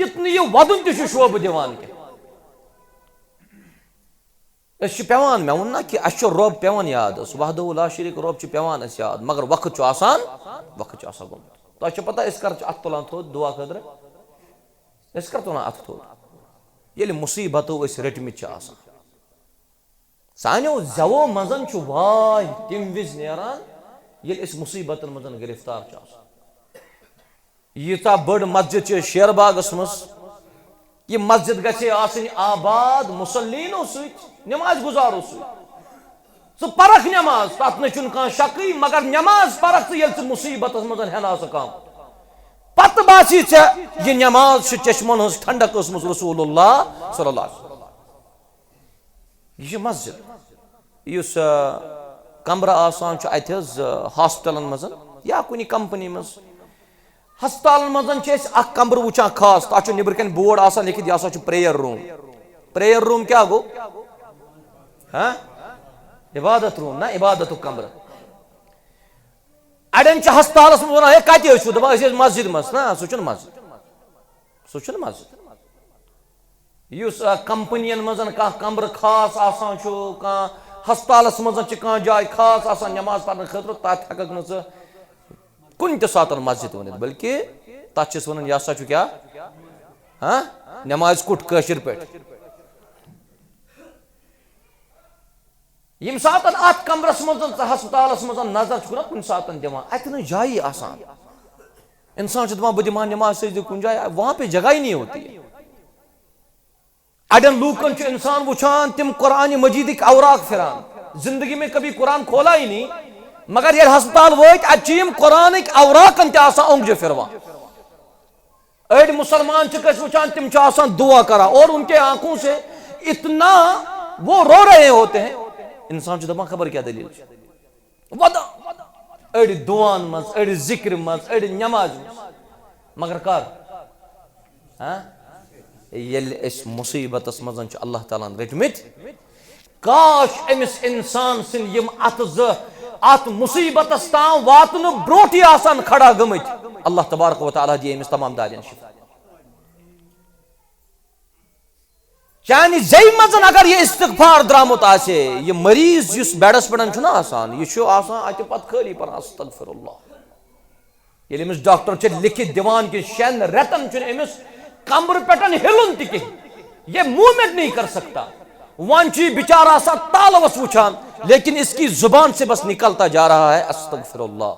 یُتھ نہٕ یہِ ودُن تہِ چھُ شوبہٕ دِوان کینٛہہ۔ أسۍ چھِ پٮ۪وان، مےٚ ووٚن نہ کہِ اَسہِ چھُ رۄب پٮ۪وان یاد، أسۍ وحدہ لا شریک رۄب چھُ پٮ۪وان اَسہِ یاد، مگر وقت چھُ آسان، وقت چھُ آسان گوٚمُت۔ تۄہہِ چھِ پتہ أسۍ کر چھِ اَتھٕ تُلان تھوٚد دُعا خٲطرٕ؟ أسۍ کر تُلان اَتھٕ تھوٚد؟ ییٚلہِ مُصیٖبتو أسۍ رٔٹمٕتۍ چھِ آسان۔ سانیو زٮ۪وو منٛزن چھُ واے تَمہِ وِزِ نیران، ییٚلہِ أسۍ مُصیٖبتن منٛز گرفتار چھِ آسان۔ ییٖژاہ بٔڑ مسجد چھِ شیر باغس منٛز، یہِ مسجد گژھِ آسٕنۍ آباد مصلینو سۭتۍ، نماز گزارو سۭتۍ۔ ژٕ پرکھ نماز، تتھ نہ چھُنہٕ کانٛہہ شکٕے، مگر نماز پرکھ ژٕ ییٚلہِ ژٕ مصیبتس منٛز ہٮ۪نہٕ آسکھ آمُت۔ پتہٕ باسی ژےٚ، یہِ نماز چھِ چشمن ہٕنٛز ٹھنڈک ٲسمٕژ رسول اللہ صلی اللہ علیہ وسلم۔ یہِ چھِ مسجد، یُس، آ، کمرٕ آسان چھُ اَتہِ حظ، آ، ہاسپٹلن منٛز یا کُنہِ کمپنی منٛز۔ ہسپتالن منٛز چھِ أسۍ اکھ کمرٕ وٕچھان خاص، تَتھ چھُ نیٚبرٕ کَنۍ بورڈ آسان لیکھِتھ، یہِ ہسا چھُ prayer room۔ پریئر روم کیٛاہ گوٚو؟ ہاں؟ عبادت روم نہ، عبادتُک کمرٕ۔ اڑٮ۪ن چھِ ہسپتالس منٛز ونان، "ہے، کتہِ ٲسِو؟" دپان، "أسۍ ٲسۍ مسجد منٛز۔" نہ، سُہ چھُنہٕ مسجد۔ سُہ چھُنہٕ مسجد۔ یُس، آ، کمپنین منٛز کانٛہہ کمرٕ خاص آسان چھُ، کانٛہہ ہسپتالس منٛز چھِ کانٛہہ جاے خاص آسان نماز پرنہٕ خٲطرٕ، تتھ ہٮ۪ککھ نہٕ ژٕ کُنہِ تہِ ساتن مسجد ؤنِتھ، بلکہِ تتھ چھِ أسۍ ونان، یہِ ہسا چھُ کیٛاہ؟ ہاں؟ نماز کُٹھ کٲشِر پٲٹھۍ۔ ییٚمہِ ساتن اتھ کمرس منٛز ژٕ ہسپتالس منٛز نظر چھُکھ نا کُنہِ ساتن دِوان، اتہِ نہٕ جایی آسان۔ انسان چھُ دپان، "بہٕ دِمہٕ ہا نماز سجدٕ کُنہِ جایہِ"، وہاں پہ جگہ ہی نہیں ہوتی ہے۔ اڑٮ۪ن لوٗکن چھُ انسان وٕچھان، تِم قرآن مجیدٕکۍ اوراق پھران، زندگی میں کبھی قرآن کھولا ہی نہیں، مگر ییٚلہِ ہسپتال وٲتۍ، اتہِ چھِ یِم قرآنٕکۍ اوراقن تہِ آسان اونٛگجہِ پھِروان۔ أڑۍ مسلمان چھِکھ أسۍ وٕچھان، تِم چھِ آسان دعا کران اور ان کے آنکھوں سے اتنا وہ رو رہے ہوتے ہیں، انسان چھُ دپان، خبر کیٛاہ دٔلیٖل چھِ۔ ودان۔ أڑۍ دُعان منٛز، أڑۍ ذِکرِ منٛز، أڑۍ نٮ۪مازِ منٛز۔ مگر کر؟ ہاں؟ ییٚلہِ أسۍ مُصیٖبتس منٛز چھِ اللہ تعالیٰ ہن رٔٹمٕتۍ، کاش أمِس اِنسان سٕنٛدۍ یِم اَتھٕ زٕ اَتھ مُصیٖبتس تام واتنہٕ برونٛٹھٕے آسان کھڑا گٔمٕتۍ۔ اللہ تبارک و تعالیٰ دِیہِ أمِس تمام دادٮ۪ن شفا۔ چانہِ زیٚیہِ منٛز اگر یہِ استغفار درٛامُت آسہِ ہے، یہِ مریض یُس بیڈس پٮ۪ٹھ چھُنہ آسان، یہِ چھُ آسان اتہِ پتہٕ خٲلی پران، "استغفر اللہ۔" ییٚلہِ أمِس ڈاکٹر چھِ لیکھِتھ دِوان کہِ شٮ۪ن رٮ۪تن چھُنہٕ أمِس کمرٕ پٮ۪ٹھ ہلُن تہِ کِہیٖنۍ، یہ موومنٹ نہیں کر سکتا، وۄنۍ چھُ یہِ بِچارٕ آسان تالوَس وٕچھان، لیکن اس کی زبان سے بس نکلتا جا رہا ہے، "استغفر اللہ۔"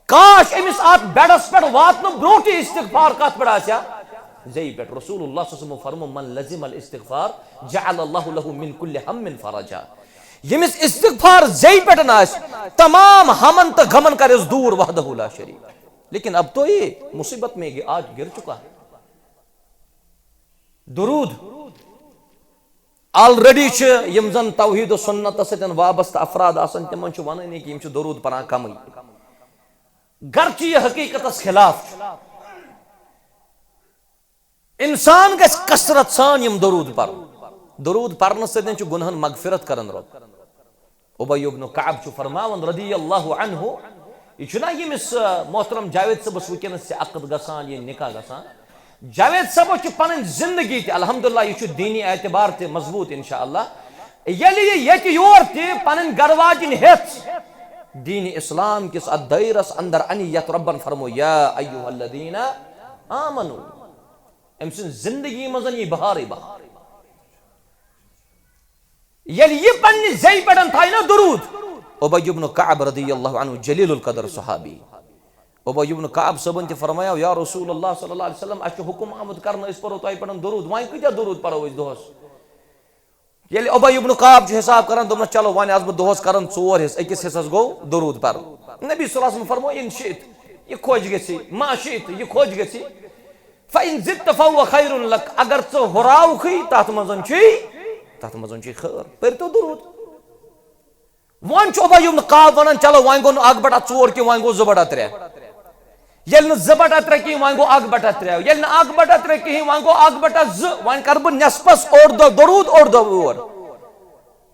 کاش أمِس اَتھ بیڈس پٮ۪ٹھ واتنہٕ برونٛٹھٕے استغفار کتھ پٮ۪ٹھ آسہِ ہا؟ زیٚیہِ پٮ۪ٹھ۔ رسول اللہ صلی اللہ علیہ وسلم فرمو، "من لزم الاستغفار جعل اللہ لہ من کل ہم فرجا۔" ییٚمِس استغفار زیٚیہِ پٮ۪ٹھ آسہِ، تمام ہمن تہٕ غمن کرٮ۪س دوٗر وحدہ لا شریک۔ لیکن اب تو یہ مصیبت میں آج گر چکا ہے۔ درود۔ آلریڈی چھِ یِم زن توحید و سنتس سۭتۍ وابستہٕ افراد آسان، تِمن چھُ ونٲنی کہِ یِم چھِ درود پران کمٕے۔ گرچہ یہِ حقیقتس خلاف چھُ، انسان گژھِ کثرت سان یِم درود پرُن۔ درود پرنہٕ سۭتۍ چھُ گناہن مغفرت کران رۄب۔ ابی ابن کعب چھُ فرماوان رضی اللہ عنہ، یہِ چھُنہ ییٚمِس، آ، محترم جاوید صٲبس وٕنکیٚنس چھِ عقد گژھان، یہِ نکاح گژھان۔ جاوید صٲبس چھِ پنٕنۍ زندگی تہِ الحمدللہ، یہِ چھُ دینی اعتبار تہِ مضبوط انشاءاللہ۔ ییٚلہِ یہِ ییٚتہِ یور تہِ پنٕنۍ گرٕ واجِنۍ ہیٚژ دین اسلام کِس اتھ دٲیرس اندر انہِ، یتھ رۄبن فرمو، "یا ایھا الذین آمنو"، أمۍ سٕنٛز زندگی منٛز یی بہارٕے بہار۔ ییٚلہِ یہِ پننہِ زیٚیہِ پٮ۪ٹھ تھایہِ نا درود، ابی ابن کعب رضی اللہ عنہ جلیل القدر صحابی، ابی ابن کعب صٲبن تہِ فرمایو، "یا رسول اللہ صلی اللہ علیہ وسلم، اَسہِ چھُ حُکم آمُت کرنہٕ، أسۍ پرو تۄہہِ پٮ۪ٹھ درود، وۄنۍ کۭتیاہ درود پرو أسۍ دۄہس؟" ییٚلہِ ابی ابن کعب چھُ حساب کران، دوٚپنس، "چلو وۄنۍ آسہٕ بہٕ دۄہس کران ژور حصہٕ، أکِس حصس گوٚو درود پرُن۔" نبی صلی اللہ علیہ وسلم فرمو، "ان شئت"، یہِ خۄش گژھِ، "ما شئت"، یہِ خۄش گژھِ۔ "فإن زدت فهو خير لك"، اگر ژٕ ہُراوکھٕے، تتھ منٛز چھُے، تتھ منٛز چھُے خٲر۔ پٔرۍتو درود۔ وۄنۍ چھُ ابی ابن کعب ونان، "چلو وۄنۍ گوٚو نہٕ اکھ بٹہ ژور کینٛہہ، وۄنۍ گوٚو زٕ بٹہ ترٛےٚ۔" ییٚلہِ نہٕ زٕ بٹہ ترٛےٚ کِہیٖنۍ، وۄنۍ گوٚو اکھ بٹہ ترٛےٚ۔ ییٚلہِ نہٕ اکھ بٹہ ترٛےٚ کِہیٖنۍ، وۄنۍ گوٚو اکھ بٹہ زٕ۔ وۄنۍ کرٕ بہٕ نٮ۪صفس اوٚڑ دۄہ درود، اوٚڑ دۄہ اور۔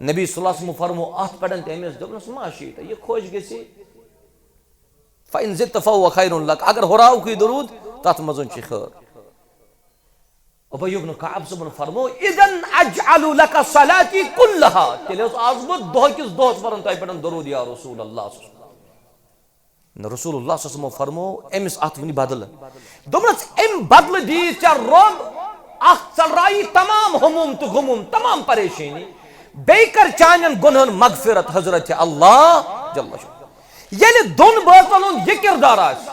نبی صلی اللہ علیہ وسلم فرمو اتھ پٮ۪ٹھ تہِ أمِس، دوٚپنس، "ما شئت"، یہِ خۄش گژھِ۔ "فإن زدت فهو خير لك"، اگر ہُراوکھٕے درود، تتھ منٛز چھِ خٲر۔ ابی ابن کعب صٲبن فرمو، "اذا اجعل لك صلاتي كلها"، تیٚلہِ حظ آس بہٕ دۄہ کِس دۄہس پران تۄہہِ پٮ۪ٹھ درود یا رسول اللہ۔ رسول اللہ صلی اللہ علیہ وسلم فرمو أمِس اتھ وٕنہِ بدلہٕ۔ دوٚپنس، "امہِ بدلہٕ دِیہِ ژےٚ رۄب اکھ ژلرایی تمام ہموم تہٕ غموم، تمام پریشٲنی۔ بیٚیہِ کر چانٮ۪ن گۄنہن مغفرت حضرت اللہ جل شانہ۔" ییٚلہِ دۄن بٲژن ہُنٛد یہِ کردار آسہِ،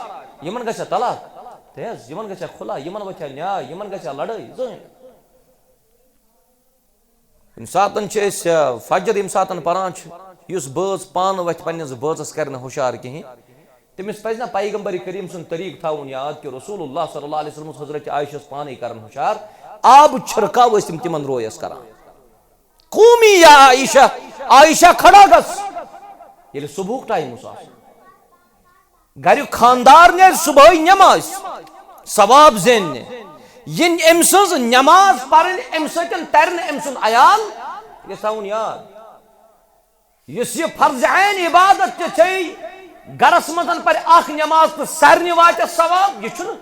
یِمن گژھِ طلاق، تیز، یِمن گژھِ خلا، یِمن وتھِ نیاے، یِمن گژھِ لڑٲے، زٕہٕنۍ۔ ییٚمہِ ساتَن چھِ أسۍ، آ، فجر ییٚمہِ ساتَن پَران چھِ، یُس بٲژ پانہٕ وَتھِ پنٛنِس بٲژَس کَرِ نہٕ ہُشار کِہیٖنۍ، تٔمِس پَزِ نہ پیغمبر کریم سُنٛد طریٖقہٕ تھاوُن یاد کہِ رسول اللہ صلی اللہ علیہ وسلم اوس حضرت عائشہ ہَس پانَے کَران ہُشار، آب چھِرکاو ٲسۍ تِم تِمَن رویَس کَران۔ "قومی یا عائشہ"، عائشہ کھڑا گژھ۔ ییٚلہِ صبحُک ٹائم اوس آسان، گریُک خاندار نیرِ صبحٲے نٮ۪مازِ، ثواب زیننہِ۔ یِن أمۍ سٕنٛز نٮ۪ماز پرٕنۍ، اَمہِ سۭتۍ ترِ نہٕ أمۍ سُنٛد عیال۔ یہِ تھاوُن یاد، یُس یہِ فرض عین عبادت تہِ چھے، گرس منٛز پرِ اکھ نٮ۪ماز تہٕ سارنٕے واتٮ۪س ثواب، یہِ چھُنہٕ۔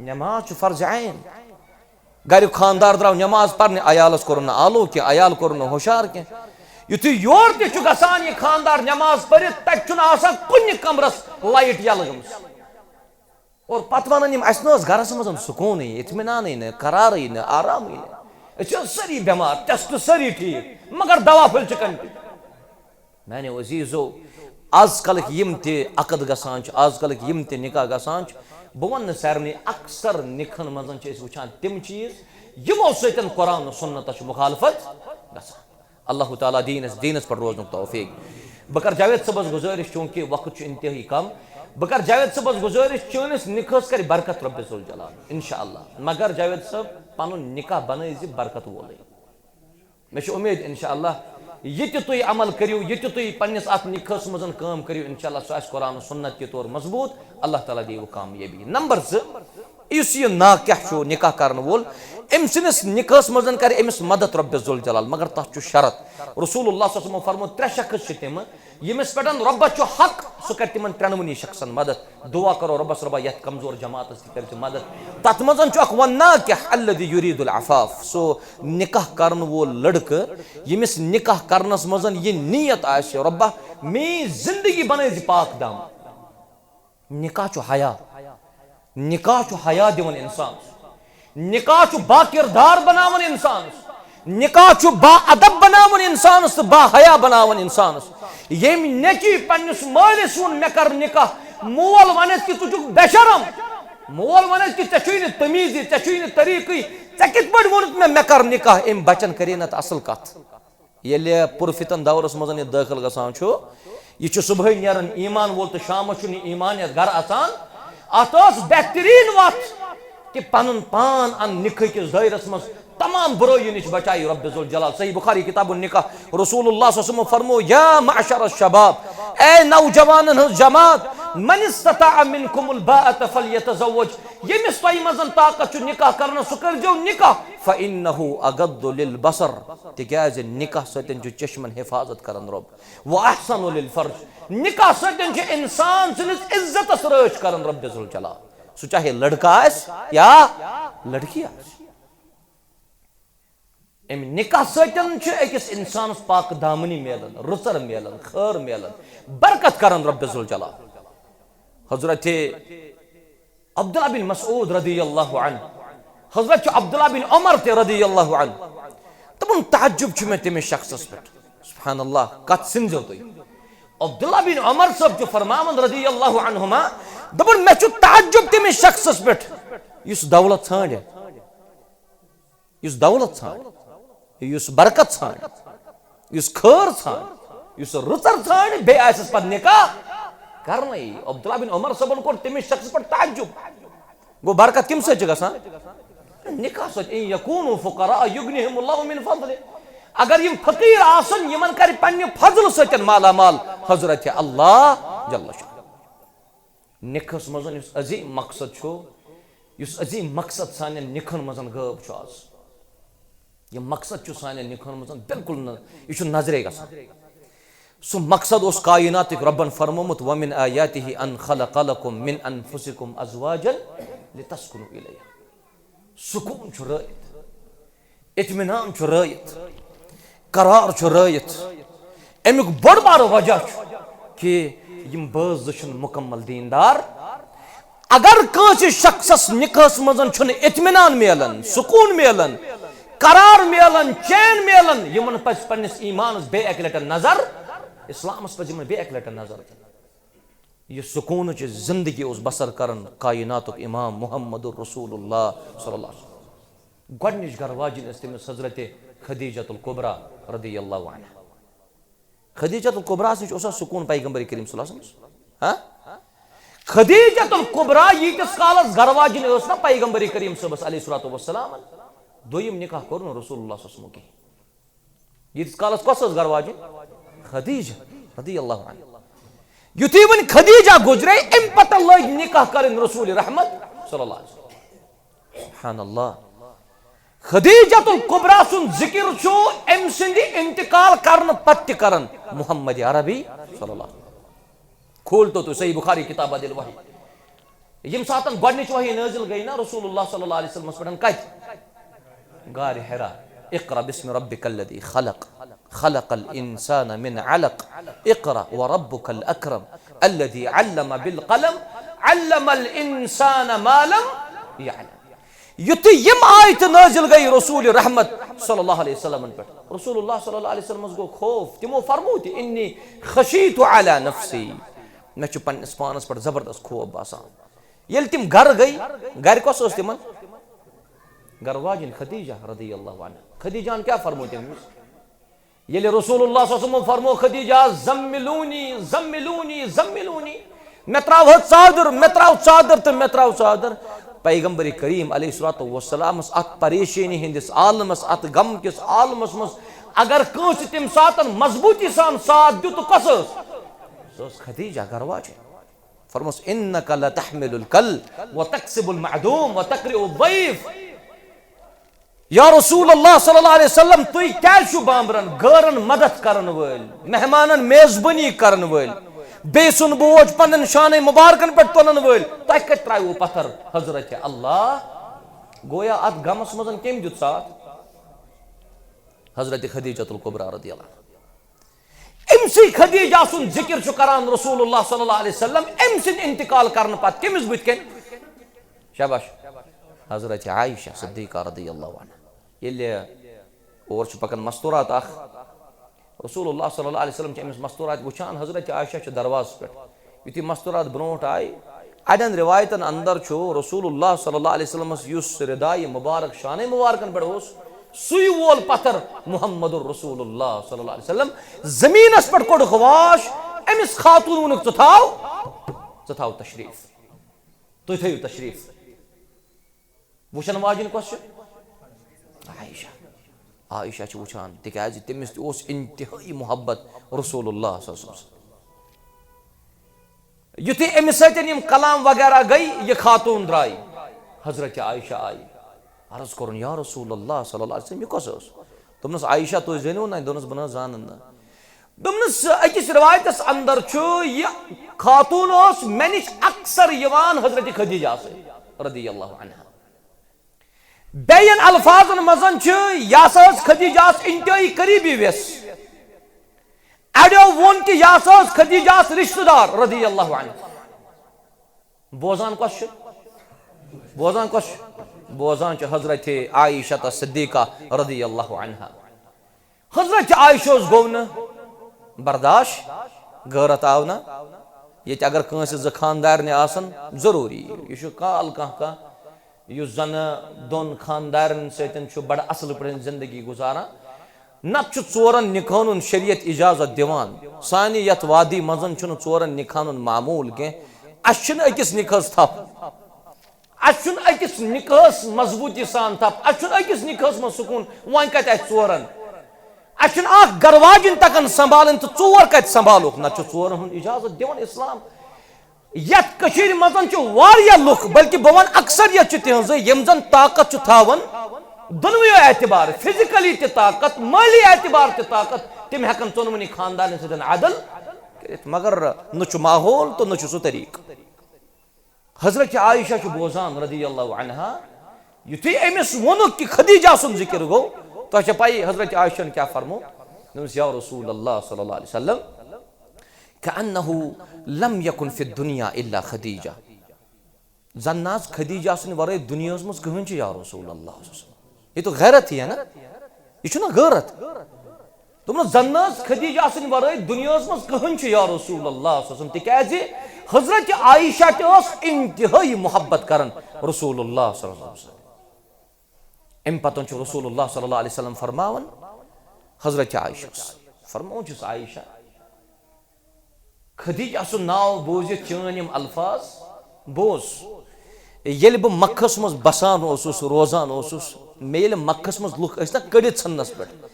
نٮ۪ماز چھُ فرض عین۔ گریُک خاندار درٛاو نٮ۪ماز پرنہِ، عیالس کوٚرُن نہٕ آلو کینٛہہ، عیال کوٚرُن نہٕ ہوشیار کینٛہہ۔ یُتھُے یور تہِ چھُ گژھان یہِ خاندار نٮ۪ماز پٔرِتھ، تتہِ چھُنہٕ آسان کُنہِ کمرس لایٹ یَلہٕ گٔمٕژ۔ اور پتہٕ ونان یِم، "اسہِ نہٕ اوس گرس منٛز سکوٗنٕے، اطمینانٕے نہٕ، قرارٕے نہٕ، آرامٕے نہٕ۔ أسۍ چھِ سٲری بٮ۪مار، ٹیسٹ سٲری ٹھیٖک، مگر دوا پھٔلۍ چھِ کنٹِنیو۔" میانیو عزیزو، آز کلٕکۍ یِم تہِ عقد گژھان چھِ، آز کلٕکۍ یِم تہِ نکاح گژھان چھِ، بہٕ ونہٕ نہٕ سارنٕے، اکثر نکاحن منٛز چھِ أسۍ وٕچھان تِم چیٖز، یِمو سۭتۍ قرآن و سنتس چھِ مخالفت گژھان۔ اللہ تعالیٰ دین اس، دینس پٮ۪ٹھ روزنُک توفیق۔ بہٕ کرٕ جاوید صٲبس گُزٲرِش، چوٗنٛکہِ وقت چھُ انتہٲیی کم، بہٕ کرٕ جاوید صٲبس گُزٲرِش، چٲنِس نکاحس کرِ برکت رب ذوالجلال، انشاء اللہ۔ مگر جاوید صٲب، پنُن نکاح بنٲیزِ برکت وولٕے۔ مےٚ چھِ اُمید، انشاء اللہ، یہِ تہِ تُہۍ عمل کٔرِو، یہِ تہِ تُہۍ پننِس اتھ نکاحس منٛز کٲم کٔرِو، انشاء اللہ، سُہ آسہِ قرآن و سنت کہِ طور مضبوط۔ اللہ تعالیٰ دِیِو کامیٲبی۔ نمبر زٕ، یُس یہِ ناکح چھُ، نکاح کرن وول، أمۍ سٕنٛدِس نکاحس منٛز کرِ أمِس مدد رب ذوالجلال، مگر تتھ چھُ شرط۔ رسول اللہ صلی اللہ علیہ وسلم فرموو، ترٛےٚ شخص چھِ تِم، ییٚمِس پٮ۪ٹھ رۄبس چھُ حق، سُہ کرِ تِمن ترٛٮ۪نوٕنی شخصن مدد۔ دعا کرو رۄبس، "رۄبا، یتھ کمزور جماعتس تہِ کٔرۍ زِ مدد۔" تتھ منٛز چھُ اکھ، "والناکح الذی یرید العفاف"، سُہ نکاح کرن وول لڑکہٕ، ییٚمِس نکاح کرنس منٛز یہِ نیت آسہِ، "رۄبا، میٲنۍ زندگی بنٲے زِ پاک دامن۔" نکاح چھُ حیا۔ نکاح چھُ حیا دِوان انسانس۔ نکاح چھُ با کردار بناوان انسانس۔ نکاح چھُ با ادب بناوان انسانس تہٕ با حیا بناوان انسانس۔ ییٚمۍ نیٚچوۍ پننِس مٲلِس ووٚن، "مےٚ کر نکاح"، مول ونٮ۪س کہِ، "ژٕ چھُکھ بے شرم"، مول ونٮ۪س کہِ، "ژےٚ چھُے نہٕ تمیٖزٕے، ژےٚ چھُے نہٕ طریٖقٕے، ژےٚ کِتھ پٲٹھۍ ووٚنُتھ مےٚ، مےٚ کر نکاح؟" أمۍ بچن کرے نتہٕ اصل کتھ۔ ییٚلہِ پُرفتن دورس منٛز یہِ دٲخل گژھان چھُ، یہِ چھُ صبحٲے نیران ایمان وول تہٕ شامس چھُنہٕ یہِ ایمان یتھ گرٕ اژان۔ اتھ ٲس بہتریٖن وتھ کہِ پنُن پان ان نکاح کِس دٲیرس منٛز، تمام برٲیی نِش بچایہِ رب ذوالجلال۔ صحیح بخاری کتاب النکاح، رسول اللہ صلی اللہ علیہ وسلم فرمو، "یا معشر الشباب، اے نوجوانن ہٕنٛز جماعت، من استطاع منکم الباءة فلیتزوج"، ییٚمِس تۄہہِ منٛز طاقت چھُ نکاح کرنس، سُہ کٔرۍزیو نکاح، فانہ اغض للبصر، تِکیازِ نکاح سۭتۍ چھُ چشمن حفاظت کران رب۔ واحسن للفرج، نکاح سۭتۍ چھُ انسان سٕنٛدِس عزتس رٲچھ کران رب ذوالجلال۔ سُہ چاہے لڑکہٕ آسہِ یا لڑکی آسہِ۔ امہِ نکاح سۭتۍ چھُ أکِس انسانس پاک دامنی میلان، رٕژر میلان، خٲر میلان، برکت کران رب ذوالجلال۔ حضرت عبداللہ بن مسعود رضی اللہ عنہ، حضرت چھُ عبداللہ بن عمر تہِ رضی اللہ عنہ، تِمن تعجب چھُ مےٚ تٔمِس شخصس پٮ۪ٹھ۔ سبحان اللہ، کتھ سنزیو تُہۍ؟ عبداللہ بن عمر صٲب چھُ فرماوان رضی اللہ عنہما، دپان، مےٚ چھُ تعجب تٔمِس شخصس پٮ۪ٹھ یُس دولت ژھانڈِ۔ یُس دولت ژھانڈِ، یُس برکت ژھانڈِ، یُس خٲر ژھانڈِ، یُس رٕژر ژھانڈِ، بیٚیہِ آسٮ۪س پتہٕ نکاح کرنَے۔ عبداللہ بن عمر صٲبن کوٚر تٔمِس شخصس پٮ۪ٹھ تعجب۔ گوٚو، برکت کَمہِ سۭتۍ چھِ گژھان؟ نکاح سۭتۍ۔ "ان یکونوا فقراء یغنہم اللہ من فضلہ"۔ اگر یِم فقیر آسن، یِمن کرِ پننہِ فضلہٕ سۭتۍ مالا مال حضرت اللہ جل شانہ۔ نکاحس منٛز یُس عظیم مقصد چھُ، یُس عظیم مقصد سانٮ۪ن نکاحن منٛز غٲب چھُ آز، یہِ مقصد چھُ سانٮ۪ن نکاحن منٛز بالکل نہٕ، یہِ چھُ نظرے گژھان۔ سُہ مقصد اوس کائناتٕکۍ رۄبن فرمومُت، "ومن آیاتہ ان خلق لکم من انفسکم ازواجا لتسکنوا الیہا۔" سکوٗن چھُ رٲیِتھ، اطمینان چھُ رٲیِتھ، قرار چھُ رٲیِتھ۔ اَمیُک بوٚڑ بارٕ وجہ چھُ کہِ یِم بٲژ زٕ چھِنہٕ مُکمل دیٖندار۔ اگر کٲنٛسہِ شخصس نکاحس منٛز چھُنہٕ اطمینان میلان، سکوٗن میلان، قرار میلان، چین میلان، یِمن پزِ پننِس ایمانس بیٚیہِ اکہِ لٹہِ نظر، اسلامس پزِ یِمن بیٚیہِ اکہِ لٹہِ نظر دِنۍ۔ یہِ سکوٗنٕچ زندگی اوس بسر کران کائناتُک امام محمد رسول اللہ صلی اللہ علیہ وسلم۔ گۄڈٕنِچ گرٕ واجِنۍ ٲس تٔمِس حضرت خدیجۃ الکبریٰ رضی اللہ عنہا۔ خدیجۃ الکبریٰ نِش اوسا سکوٗن پیغمبر کریم صلی اللہ علیہ وسلمس؟ ہاں؟ خدیجۃ الکبریٰ ییٖتِس کالس گرٕ واجِنۍ ٲس نا پیغمبر کریم صٲبس علیہ الصلوۃ والسلام، دوٚیِم نکاح کوٚر نہٕ رسول اللہ صلی اللہ علیہ وسلمو کِہیٖنۍ۔ ییٖتِس کالس کۄس ٲس گرٕ واجِنۍ؟ خدیجہ رضی اللہ عنہا۔ یُتھُے وۄنۍ خدیجہ گُزرے، اَمہِ پتہٕ لٲگۍ نکاح کرٕنۍ رسول رحمت صلی اللہ علیہ وسلم۔ سبحان اللہ۔ خدیجۃ الکبریٰ سُنٛد ذکر چھُ أمۍ سٕنٛدِ انتقال کرنہٕ پتہٕ تہِ کران محمد عربی صلی اللہ علیہ وسلم۔ کھول تو تُہۍ صحیح بخاری کتاب بدل وحی۔ ییٚمہِ ساتہٕ گۄڈٕنِچ وحی نٲزِل گٔے نا رسول اللہ صلی اللہ علیہ وسلمس پٮ۪ٹھ، کتہِ؟ غار حرا۔ اقرأ باسم ربک الذی خلق، خلق الانسان من علق، اقرأ وربک الاکرم، الذی علم بالقلم، علم الانسان ما لم یعلم۔ یُتھُے یِم آیتہٕ نٲزِل گٔے رسول رحمت صلی اللہ علیہ وسلمن پٮ۪ٹھ، رسول اللہ صلی اللہ علیہ وسلمس گوٚو خوف۔ تِمو فرموو تہِ، انی خشیت علی نفسی، مےٚ چھُ پننِس پانس پٮ۪ٹھ زبردست خوف باسان۔ ییٚلہِ تِم گرٕ گٔے، گرِ کۄس ٲس تِمن؟ گرٕ واجِنۍ خدیجہ رضی اللہ عنہا۔ خدیجہ ہن کیٛاہ فرموو تٔمِس؟ ییٚلہِ رسول اللہ صلی اللہ علیہ وسلمو فرموو، خدیجہ، زملونی، زملونی، زملونی، مےٚ ترٛاو حظ ژادر، مےٚ ترٛاو ژادر تہٕ مےٚ ترٛاو ژادر۔ پیغمبر کریم علیہ الصلوۃ والسلامس اتھ پریشٲنی ہٕنٛدِس عالمس، اتھ غم کِس عالمس منٛز اگر کٲنٛسہِ تمہِ ساتہٕ مضبوٗطی سان ساتھ دیُت، تہٕ کۄس ٲس؟ سۄ ٲس خدیجہ گرٕ واجِنۍ۔ فرموس، انک لتحمل الکل وتکسب المعدوم وتقرئ الضیف۔ یا رسول اللہ صلی اللہ علیہ وسلم، تُہۍ کیٛازِ چھِو بامبرن، غٲرن مدد کرن وٲلۍ، مہمانن میزبٲنی کرن وٲلۍ، بیٚیہِ سُنٛد بوج پننٮ۪ن شانَے مبارکن پٮ۪ٹھ تُلن وٲلۍ؟ تۄہہِ کتہِ ترٛایوٕ پتھر؟ حضرت اللہ، گویا اتھ غمس منٛز کٔمۍ دیُت ساتھ؟ حضرت خدیجۃ الکبریٰ رضی اللہ عنہا۔ أمۍ سٕے خدیجہ سُنٛد ذکر چھُ کران رسول اللہ صلی اللہ علیہ وسلم، أمۍ سٕنٛدِ انتقال کرنہٕ پتہٕ کٔمِس بٕتھِ کَنۍ؟ شاباش، حضرت عائشہ صدیقہ رضی اللہ عنہا۔ ییٚلہِ اور چھُ پکان مستورات اکھ، رسول اللہ صلی اللہ علیہ وسلم چھِ أمِس مستورات وٕچھان، حضرت عائشہ چھِ دروازس پٮ۪ٹھ۔ یُتھُے مستورات برونٛٹھ آیہِ، اَڑٮ۪ن رِوایتَن اندر چھُ رسول اللہ صلی اللہ علیہ وسلمس یُس ردایہِ مبارک شانَے مبارکن پٮ۪ٹھ اوس، سُے وول پتھر محمد رسول اللہ صلی اللہ علیہ وسلم زمینس پٮ۪ٹھ کوٚڑُکھ واش۔ أمِس خاتون ووٚنُکھ، ژٕ تھاو، ژٕ تھاو تشریف، تُہۍ تھٲیِو تشریف۔ وٕچھن واجِنۍ کۄس چھِ؟ عائشہ۔ عائشہ چھِ وٕچھان، تِکیازِ تٔمِس تہِ اوس انتہٲیی محبت رسول اللہ صلی اللہ علیہ وسلم۔ یُتھُے أمِس سۭتۍ یِم کلام وغیرہ گٔے، یہِ خاتون درٛاے، حضرت عائشہ آیہِ۔ عرض کوٚرُن، یا رسول اللہ صلی اللہ علیہ وسلم، یہِ کۄس ٲس؟ دوٚپنَس، عائشہ، تُہۍ زٲنِو نہ؟ دوٚپنَس، بہٕ نہ حظ زانَن نہٕ۔ دوٚپنَس، أکِس رِوایتَس اندر چھُ، یہِ خاتون اوس مےٚ نِش اکثر یِوان حضرت خدیجہ سۭتۍ رضی اللہ عنہا۔ بیٚین الفاظن منٛز چھُ، یہِ ہسا ٲس خدیجہ ہس انتہٲیی قریبی ویس۔ اڑیو ووٚن تہِ، یہِ ہسا ٲس خدیجہ ہس رشتہٕ دار رضی اللہ عنہ۔ بوزان کۄس چھُ؟ بوزان کۄس چھُ؟ بوزان چھُ حضرت عائشہ صدیقہ رضی اللہ عنہا۔ حضرت عائشہ اوس گوٚو نہٕ برداشت، غٲرت آو نہٕ۔ ییٚتہِ اگر کٲنٛسہِ زٕ خاندارنہِ آسن، ضروٗری، یہِ چھُ کال کانٛہہ کانٛہہ یُس زن دۄن خاندارن سۭتۍ چھُ بڑٕ اصل پٲٹھۍ زندگی گُزاران۔ نتہٕ چھُ ژورن نکاحن ہُنٛد شریعت اجازت دِوان۔ سانہِ یتھ وادی منٛز چھُنہٕ ژورن نکاحن ہُنٛد معموٗل کینٛہہ۔ اسہِ چھُنہٕ أکِس نکاحس تھپھ۔ اسہِ چھُنہٕ أکِس نکاحس مضبوٗطی سان تھپھ، اسہِ چھُنہٕ أکِس نکاحس منٛز سکوٗن۔ وۄنۍ کتہِ آسہِ ژورن؟ اسہِ چھُنہٕ اکھ گرٕ واجِنۍ تگان سنبھالٕنۍ تہٕ ژور کتہِ سنبھالوکھ؟ نتہٕ چھُ ژورن ہُنٛد اجازت دِوان اسلام۔ یتھ کٔشیٖرِ منٛز چھِ واریاہ لُکھ، بلکہِ بہٕ ونہٕ اکثریت چھِ تِہنٛزٕے، یِم زن طاقت چھِ تھاوان دۄنوٕیو اعتبار، فزیکلی تہِ طاقت، مٲلی اعتبار تہِ طاقت، تِم ہٮ۪کن ژۄنوٕنی خاندانن سۭتۍ عدل کٔرِتھ، مگر نہ چھُ ماحول تہٕ نہ چھُ سُہ طریقہٕ۔ حضرت عائشہ چھِ بوزان رضی اللہ عنہا، یُتھُے أمِس ووٚنُکھ کہِ خدیجہ سُنٛد ذکر گوٚو، تۄہہِ چھےٚ پَیی حضرت عائشہ ہن کیٛاہ فرموو؟ دوٚپمَس، یا رسول اللہ صلی اللہ علیہ وسلم، کأنہ لم یکن فی الدنیا الا خدیجہ۔ زن نہ حظ خدیجہ سٕنٛدِ ورٲے دُنیاہس منٛز کٕہٕنۍ چھُ یا رسول اللہ صلی اللہ علیہ وسلم۔ یہِ تو غیرت ہی ہے نا، یہِ چھُنہ غٲرت۔ دوٚپمَس، زن نہ حظ خدیجہ سٕنٛدِ ورٲے دُنیاہس منٛز کٕہٕنۍ چھُ یا رسول اللہ صلی اللہ علیہ وسلم، تِکیازِ حضرت عائشہ تہِ ٲس انتہٲیی محبت کران رسول اللہ صلی اللہ علیہ وسلم۔ امہِ پتہٕ چھُ رسول اللہ صلی اللہ علیہ وسلم فرماوان حضرت عائشہ، فرماوان چھُس، عائشہ، خدیجہ سُنٛد ناو بوٗزِتھ چٲنۍ یِم الفاظ بوز۔ ییٚلہِ بہٕ مکہس منٛز بسان اوسُس، روزان اوسُس، مےٚ ییٚلہِ مکہس منٛز لُکھ ٲسۍ نا کٔڑِتھ ژھٕننس پٮ۪ٹھ،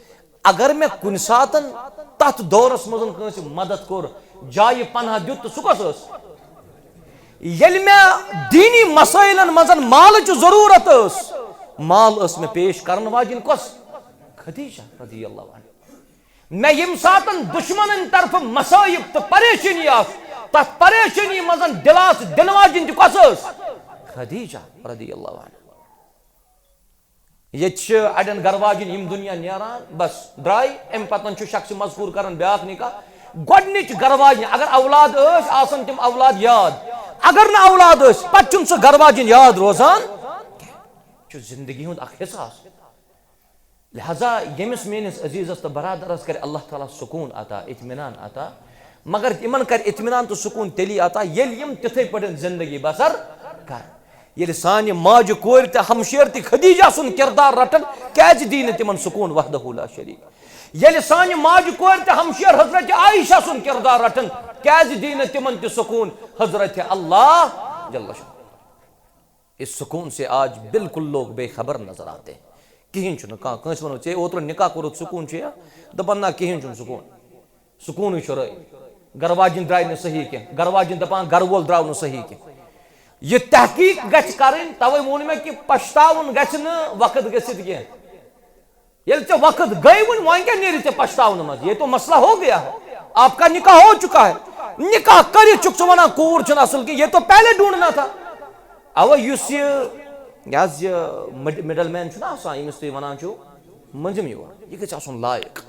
اگر مےٚ کُنہِ ساتن تتھ دورس منٛز کٲنٛسہِ مدد کوٚر، جایہِ پناہ دیُت، تہٕ سُہ کۄس ٲس؟ ییٚلہِ مےٚ دیٖنی مسٲیلن منٛز مالٕچ ضروٗرت ٲس، مال ٲس مےٚ پیش کرن واجِنۍ کۄس؟ خدیجہ رضی اللہ عنہا۔ مےٚ ییٚمہِ ساتن دُشمنن طرفہٕ مصٲیب تہٕ پریشٲنی آسہٕ، تتھ پریشٲنی منٛز دِلاسہٕ دِنہٕ واجِنۍ تہِ کۄس ٲس؟ خدیجہ رضی اللہ عنہا۔ ییٚتہِ چھِ اَڑٮ۪ن گَرٕ واجٮ۪ن یِم دُنیا نیران، بس درٛاے، اَمہِ پَتہٕ چھُ شخص مذکوٗر کَران بیٛاکھ نِکاح۔ گۄڈٕنِچ گَرٕ واجٮ۪ن اگر اولاد ٲسۍ، آسان تِم اولاد یاد۔ اگر نہٕ اولاد ٲسۍ، پَتہٕ چھُنہٕ سُہ گَرٕ واجٮ۪ن یاد روزان۔ چھُ زِندگی ہُنٛد اَکھ حِصہٕ آسان۔ لہذا ییٚمِس میٛٲنِس عزیٖزَس تہٕ برادَرَس کَرِ اللہ تعالیٰ سکوٗن عطا، اطمینان عطا، مگر یِمَن کَرِ اطمینان تہٕ سکوٗن تیٚلی عطا، ییٚلہِ یِم تِتھَے پٲٹھۍ زِندگی بسر کَرَن۔ ییٚلہِ سانہِ ماجہِ کورِ تہٕ ہمشیر تہِ خدیجہ سُنٛد کردار رٹن، کیازِ دی نہٕ تِمن سکوٗن وحدہ لا شریک؟ ییٚلہِ سانہِ ماجہِ کورِ تہٕ ہمشیر حضرت عائشہ سُنٛد کردار رٹن، کیازِ دی نہٕ تِمن تہِ سکوٗن حضرت اللہ جل شانہ؟ اس سکون سے آج بالکل لوگ بے خبر نظر آتے ہیں۔ کِہیٖنۍ چھُنہٕ کانٛہہ، کٲنٛسہِ وَنو، "ژےٚ اوترٕ نِکاح کوٚرُتھ، سکوٗن چھُ یا؟" دَپان، "نہ، کِہیٖنۍ چھُنہٕ سکوٗن۔" سکوٗنٕے چھُ رٲے۔ گَرٕ واجِنۍ درٛاے نہٕ صحیح کینٛہہ۔ گَرٕ واجِنۍ دَپان، گَرٕ وول درٛاو نہٕ صحیح کینٛہہ۔ یہِ تحقیٖق گژھِ کَرٕنۍ، تَوَے ووٚن مےٚ کہِ پَشتاوُن گژھِ نہٕ وقت گٔژھِتھ کینٛہہ۔ ییٚلہِ ژےٚ وقت گٔے وٕنہِ، وۄنۍ کیٛاہ نیرِ ژےٚ پَشتاونہٕ منٛز؟ یہ تو مسئلہ ہو گیا ہے، آپ کا نکاح ہو چکا ہے۔ نکاح کٔرِتھ چھُکھ ژٕ وَنان کوٗر چھَنہٕ اَصٕل کینٛہہ، یہ تو پہلے ڈھونڈنا تھا۔ اَوَے یُس یہِ، یہِ حظ یہِ مِڈ-، مِڈل مین چھُنہ آسان، ییٚمِس تُہۍ وَنان چھِو مٔنٛزِم یور، یہِ گژھِ آسُن لایق،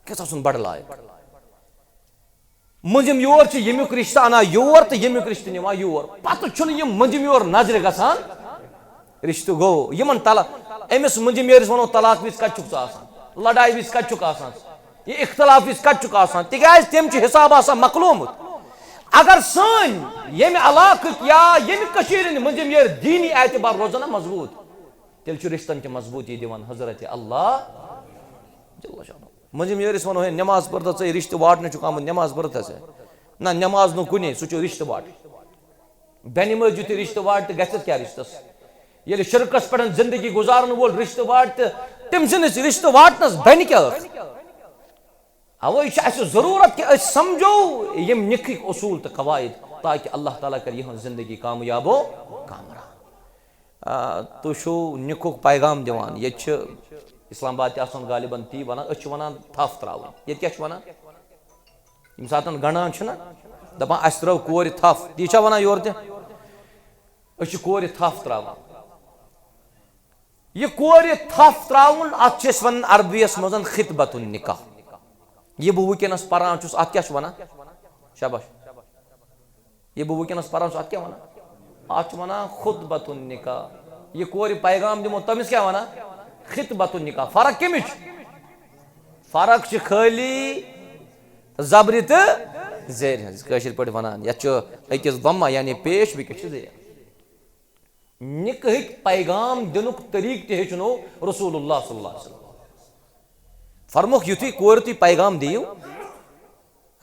گژھِ آسُن بَڑٕ لایق۔ مٔنٛزِم یور چھِ ییٚمیُک رِشتہٕ اَنان یور تہٕ ییٚمیُک رِشتہٕ نِوان یور۔ پَتہٕ چھُنہٕ یِم مٔنٛزِم یور نظرِ گژھان۔ رِشتہٕ گوٚو یِمَن طلا-، أمِس مٔنٛزِم یٲرِس وَنو، "طلاق وِزِ کَتہِ چھُکھ ژٕ آسان؟ لڑایہِ وِزِ کَتہِ چھُکھ آسان؟ یہِ اختلاف وِزِ کَتہِ چھُکھ آسان؟" تِکیٛازِ تٔمۍ چھُ حِساب آسان مۄکلومُت۔ اگر سٲنۍ ییٚمہِ علاقٕکۍ یا ییٚمہِ کٔشیٖرِ ہٕنٛدۍ مٔنٛزِم یٲرۍ دیٖنی اعتبار روزن نا مضبوٗط، تیٚلہِ چھُ رِشتَن تہِ مضبوٗطی دِوان حضرت اللہ جل شانہ۔ مٔنٛزِم یٲرِس وَنو، "ہے، نٮ۪ماز پٔر تہٕ ژٕ رِشتہٕ واٹنہٕ چھُکھ آمُت، نٮ۪ماز پٔر تہٕ ژٕ۔" نہ، نٮ۪ماز نہٕ کُنے، سُہ چھُ رِشتہٕ واٹہٕ۔ بے نٮ۪مٲزۍ یُتھُے رِشتہٕ واٹہِ تہٕ گژھٮ۪س کیٛاہ رِشتَس؟ ییٚلہِ شِرکَس پٮ۪ٹھ زِندگی گُزارَن وول رِشتہٕ واٹہِ تہٕ تٔمۍ سٕنٛدِس رِشتہٕ واٹنَس بَنہِ کیٛاہ ٲخٕر؟ اَوَے چھِ اَسہِ ضروٗرت کہِ أسۍ سَمجھو یِم نِکٕکۍ اصوٗل تہٕ قواعد، تاکہِ اللہ تعالیٰ کَرِ یِہٕنٛز زِندگی کامیاب و کامران۔ آ، تُہۍ چھِو نِکُک پیغام دِوان۔ ییٚتہِ چھِ اسلام آباد تہِ آسان غالباً تی وَنان، أسۍ چھِ وَنان تھَپھ ترٛاوٕنۍ۔ ییٚتہِ کیٛاہ چھِ وَنان؟ ییٚمہِ ساتَن گَنٛڈان چھِنہ، دَپان، "اَسہِ ترٛٲو کورِ تھَپھ"، تی چھا وَنان یورٕ تہِ؟ أسۍ چھِ کورِ تھَپھ ترٛاوان۔ یہِ کورِ تھَپھ ترٛاوُن، اَتھ چھِ أسۍ وَنان عربی یَس منٛز خطبۃ النکاح۔ یہِ بہٕ وٕنکیٚنَس پَران چھُس، اَتھ کیٛاہ چھِ وَنان؟ شاباش۔ یہِ بہٕ وٕنکیٚنَس پَران چھُس، اَتھ کیٛاہ وَنان؟ اَتھ چھِ وَنان خطبۃ النکاح۔ یہِ کورِ پیغام دِمو، تٔمِس کیٛاہ وَنان؟ خطبۃ النکاح۔ فرق کَمِچ؟ فرق چھِ خٲلی زبرِ تہٕ زیرِ ہٕنٛز، کٲشِر پٲٹھۍ وَنان۔ یَتھ چھُ أکِس ضمہ، یعنی پیش، بیٚکِس چھِ زیر۔ نِکہٕکۍ پیغام دِنُک طریٖقہٕ تہِ ہیٚچھنو رسول اللہ صلی اللہ علیہ وسلم۔ فرموکھ، یُتھُے کورِ تُہۍ پیغام دِیِو،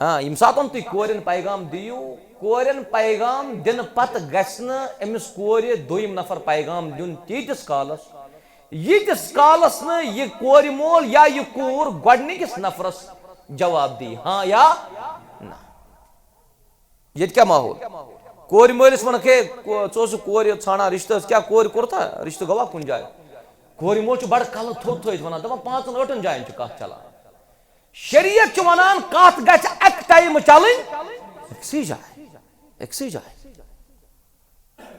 ہاں، ییٚمہِ ساتَن تُہۍ کورٮ۪ن پیغام دِیِو، کورٮ۪ن پیغام دِنہٕ پتہٕ گژھِ نہٕ أمِس کورِ دوٚیِم نفر پیغام دیُن تیٖتِس کالَس، ییٖتِس کالَس نہٕ یہِ کورِ مول یا یہِ کوٗر گۄڈٕنِکِس نفرَس جواب دی، ہاں یا نہ۔ ییٚتہِ کیٛاہ ماحول؟ کورِ مٲلِس وَنَکھ، "ہے، کو-، ژٕ اوسُکھ کورِ ژھانٛڈان رِشتہٕ، کیٛاہ کورِ کوٚرتھا؟ رِشتہٕ گوٚوا کُنہِ جایہِ؟" کورِ مول چھُ بَڑٕ کَلہٕ تھوٚد تھٲوِتھ وَنان، دَپان، "پانٛژَن ٲٹھَن جایَن چھِ کَتھ چَلان۔" شریعت چھُ وَنان، کَتھ گژھِ اَکہِ ٹایمہٕ چَلٕنۍ أکسٕے جایہِ، أکسٕے جایہِ۔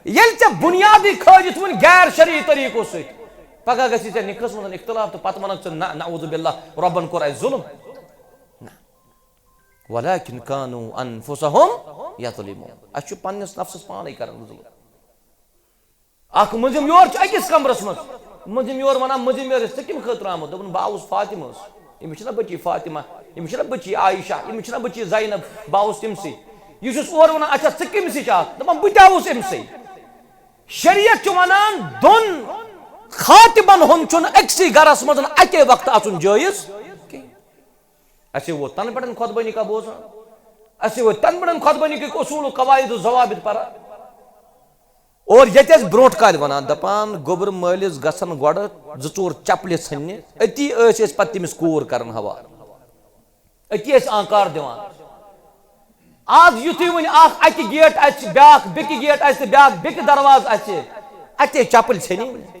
ییٚلہِ ژےٚ بُنیادٕے کھٲجِتھ وٕنہِ غیر شرعی طریٖقو سۭتۍ، پگاہ گژھِ ژےٚ نِکہَس منٛز اختلاف تہٕ پَتہٕ وَنَکھ ژٕ، "نہ، نعوذ باللہ، رۄبَن کوٚر اَسہِ ظُلُم۔" نہ۔ ولکن کانوا انفسہم یظلمون۔ اَسہِ چھُ پنٛنِس نفسَس پانَے کران ظُلُم۔ اکھ مٔنٛزِم یور چھُ أکِس کمرس منٛز۔ مٔنٛزِم یور وَنان، مٔنٛزِم یورس، "ژٕ کَمہِ خٲطرٕ آمُت؟" دوٚپُن، "بہٕ آوُس فاطمہ ٲس۔ أمِس چھِنہ بٔچی فاطمہ، أمِس چھِنہ بٔچی عائشہ، أمِس چھِنہ بٔچی زینب، بہٕ آوُس تٔمسٕے۔" یہِ چھُس اورٕ وَنان، "اچھا، ژٕ کٔمِس چھِ اَتھ؟" دَپان، "بہٕ تہِ آوُس أمسٕے۔" شریعت چھُ وَنان، دۄن خاطبن ہُنٛد چھُنہٕ أکسٕے گرس منٛز اَکے وقتہٕ اَژُن جٲیز کینٛہہ۔ اَسہِ ووت تَنہٕ پٮ۪ٹھ خطبہ نکاح بوزان۔ اَسہِ ووت تَنہٕ پٮ۪ٹھ خطبہ نکاح اصول و قواعد و ضوابط پَران۔ اور ییٚتہِ ٲسۍ برونٛٹھ کالہِ وَنان، دَپان، گوٚبرٕ مٲلِس گژھن گۄڈٕ زٕ ژور چپلہِ ژھٕننہِ، أتی ٲسۍ أسۍ پَتہٕ تٔمِس کوٗر کَران حوالہٕ۔ أتی ٲسۍ آنکار دِوان۔ آز یُتھُے وۄنۍ اَکھ اَکہِ گیٹ اَژِ، بیٛاکھ بیٚکہِ گیٹ اَژِ تہٕ بیٛاکھ بیٚکہِ دروازٕ اَژِ، اَتے چپٕلۍ ژھٕنی۔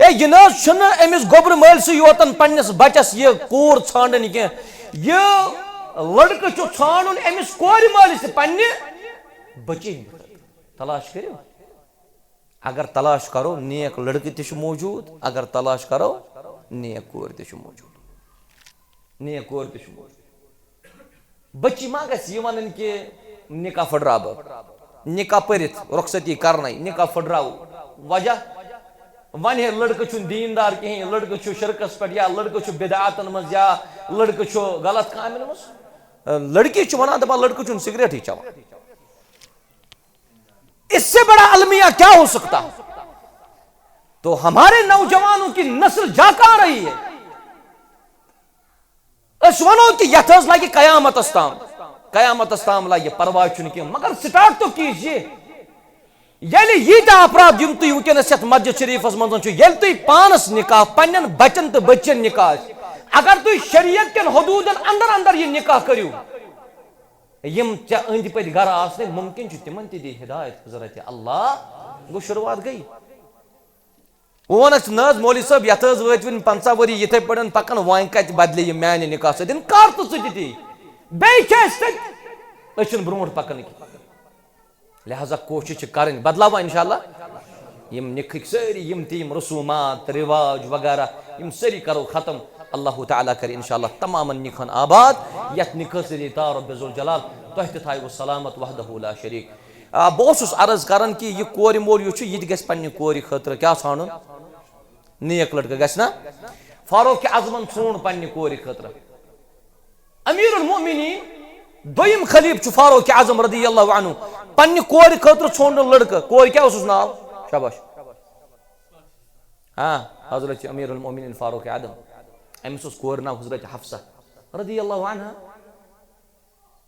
ہے، یہِ نہ حظ چھُنہٕ أمِس گوٚبرٕ مٲلۍ سٕے یوتن پننِس بچس یہِ کوٗر ژھانڈٕنۍ کینٛہہ۔ یہِ لڑکہٕ چھُ ژھانڈُن أمِس کورِ مٲلِس تہِ پننہِ بچی ہٕنٛدِ خٲطرٕ۔ تلاش کٔرِو۔ اگر تلاش کرو، نیک لڑکہٕ تہِ چھُ موجود، اگر تلاش کرو، نیک کورِ تہِ چھُ موجود۔ نیک کورِ تہِ چھُ موجود۔ بچی ما گژھِ یہِ ونٕنۍ کہِ نکاح پھٕٹراو بہٕ، نکاح پٔرِتھ رخصتی کرنَے، نکاح پھٕٹراو۔ وجہ؟ وۄنۍ ہے لڑکہٕ چھُنہٕ دیندار کِہیٖنۍ، لڑکہٕ چھُ شرکس پٮ۪ٹھ یا لڑکہٕ چھُ بدعاتن منٛز یا لڑکہٕ چھُ غلط کامٮ۪ن منٛز۔ لڑکی چھِ ونان، دپان لڑکہٕ چھُنہٕ سگریٹٕے چٮ۪وان۔ اس سے بڑا المیہ کیا ہو سکتا؟ تو ہمارے نوجوانوں کی نسل جاں کہاں رہی ہے؟ أسۍ وَنو کہِ یَتھ حظ لَگہِ قیامتَس تام، قیامتَس تام لَگہِ، پرواے چھُنہٕ کینٛہہ، مگر start تو کیجیے۔ ییٚلہِ ییٖتیٛاہ افراد یِم تُہۍ وٕنکیٚنَس یَتھ مسجد شریٖفَس منٛز چھُ، ییٚلہِ تُہۍ پانَس نکاح، پنٛنٮ۪ن بَچَن تہٕ بٔچِیَن نکاح آسہِ، اگر تُہۍ شریعت کٮ۪ن حدوٗدَن اندر اندر یہِ نکاح کٔرِو، یِم ژےٚ أنٛدۍ پٔتۍ گَرٕ آسنٕکۍ، مُمکِن چھُ تِمَن تہِ دی ہدایت حضرت اللہ۔ گوٚو، شروٗعات گٔے۔ وۄنۍ ووٚنُکھ، نہ حظ مولوی صٲب، یَتھ حظ وٲتۍ وٕنہِ پنٛژاہ ؤری یِتھَے پٲٹھۍ پَکان، وۄنۍ کَتہِ بدلہِ یہِ میٛانہِ نکاح سۭتۍ؟ کر تہٕ ژٕ تہِ تی۔ بیٚیہِ چھِ اَسہِ تَتہِ، أسۍ چھِنہٕ برونٛٹھ پَکان کینٛہہ۔ لہذا کوٗشِش چھِ کَرٕنۍ، بدلاوان اِنشاءاللہ۔ یِم نِکھٕکۍ سٲری یِم تہِ یِم رسوٗمات، رِواج وغیرہ، یِم سٲری کَرو ختم۔ اللہ تعالیٰ کَرِ اِنشاءاللہ تمامَن نِکھَن آباد۔ یَتھ نِکھَس سۭتۍ ییٚتہِ آو رۄبِ ذوالجلال، تۄہہِ تہِ تھایوٕ سلامت وحدہ لا شریٖک۔ آ، بہٕ اوسُس عرض کران کہِ یہِ کورِ مول یُس چھُ، یہِ تہِ گژھِ پننہِ کورِ خٲطرٕ کیٛاہ ژھانڈُن؟ نیک لڑکہٕ گژھِ نا؟ فاروق اعظمن ژھونڈ پننہِ کورِ خٲطرٕ۔ امیر المؤمنین، دوٚیِم خلیفہٕ چھُ فاروق اعظم رضی اللہ عنہ، پننہِ کورِ خٲطرٕ ژھونڈُن لڑکہٕ۔ کورِ کیٛاہ اوسُس ناو؟ شاباش۔ ہاں، حضرت امیر المؤمنین فاروق اعظم۔ أمِس اوس کورِ ناو حضرت حفصہ رضی اللہ عنہا۔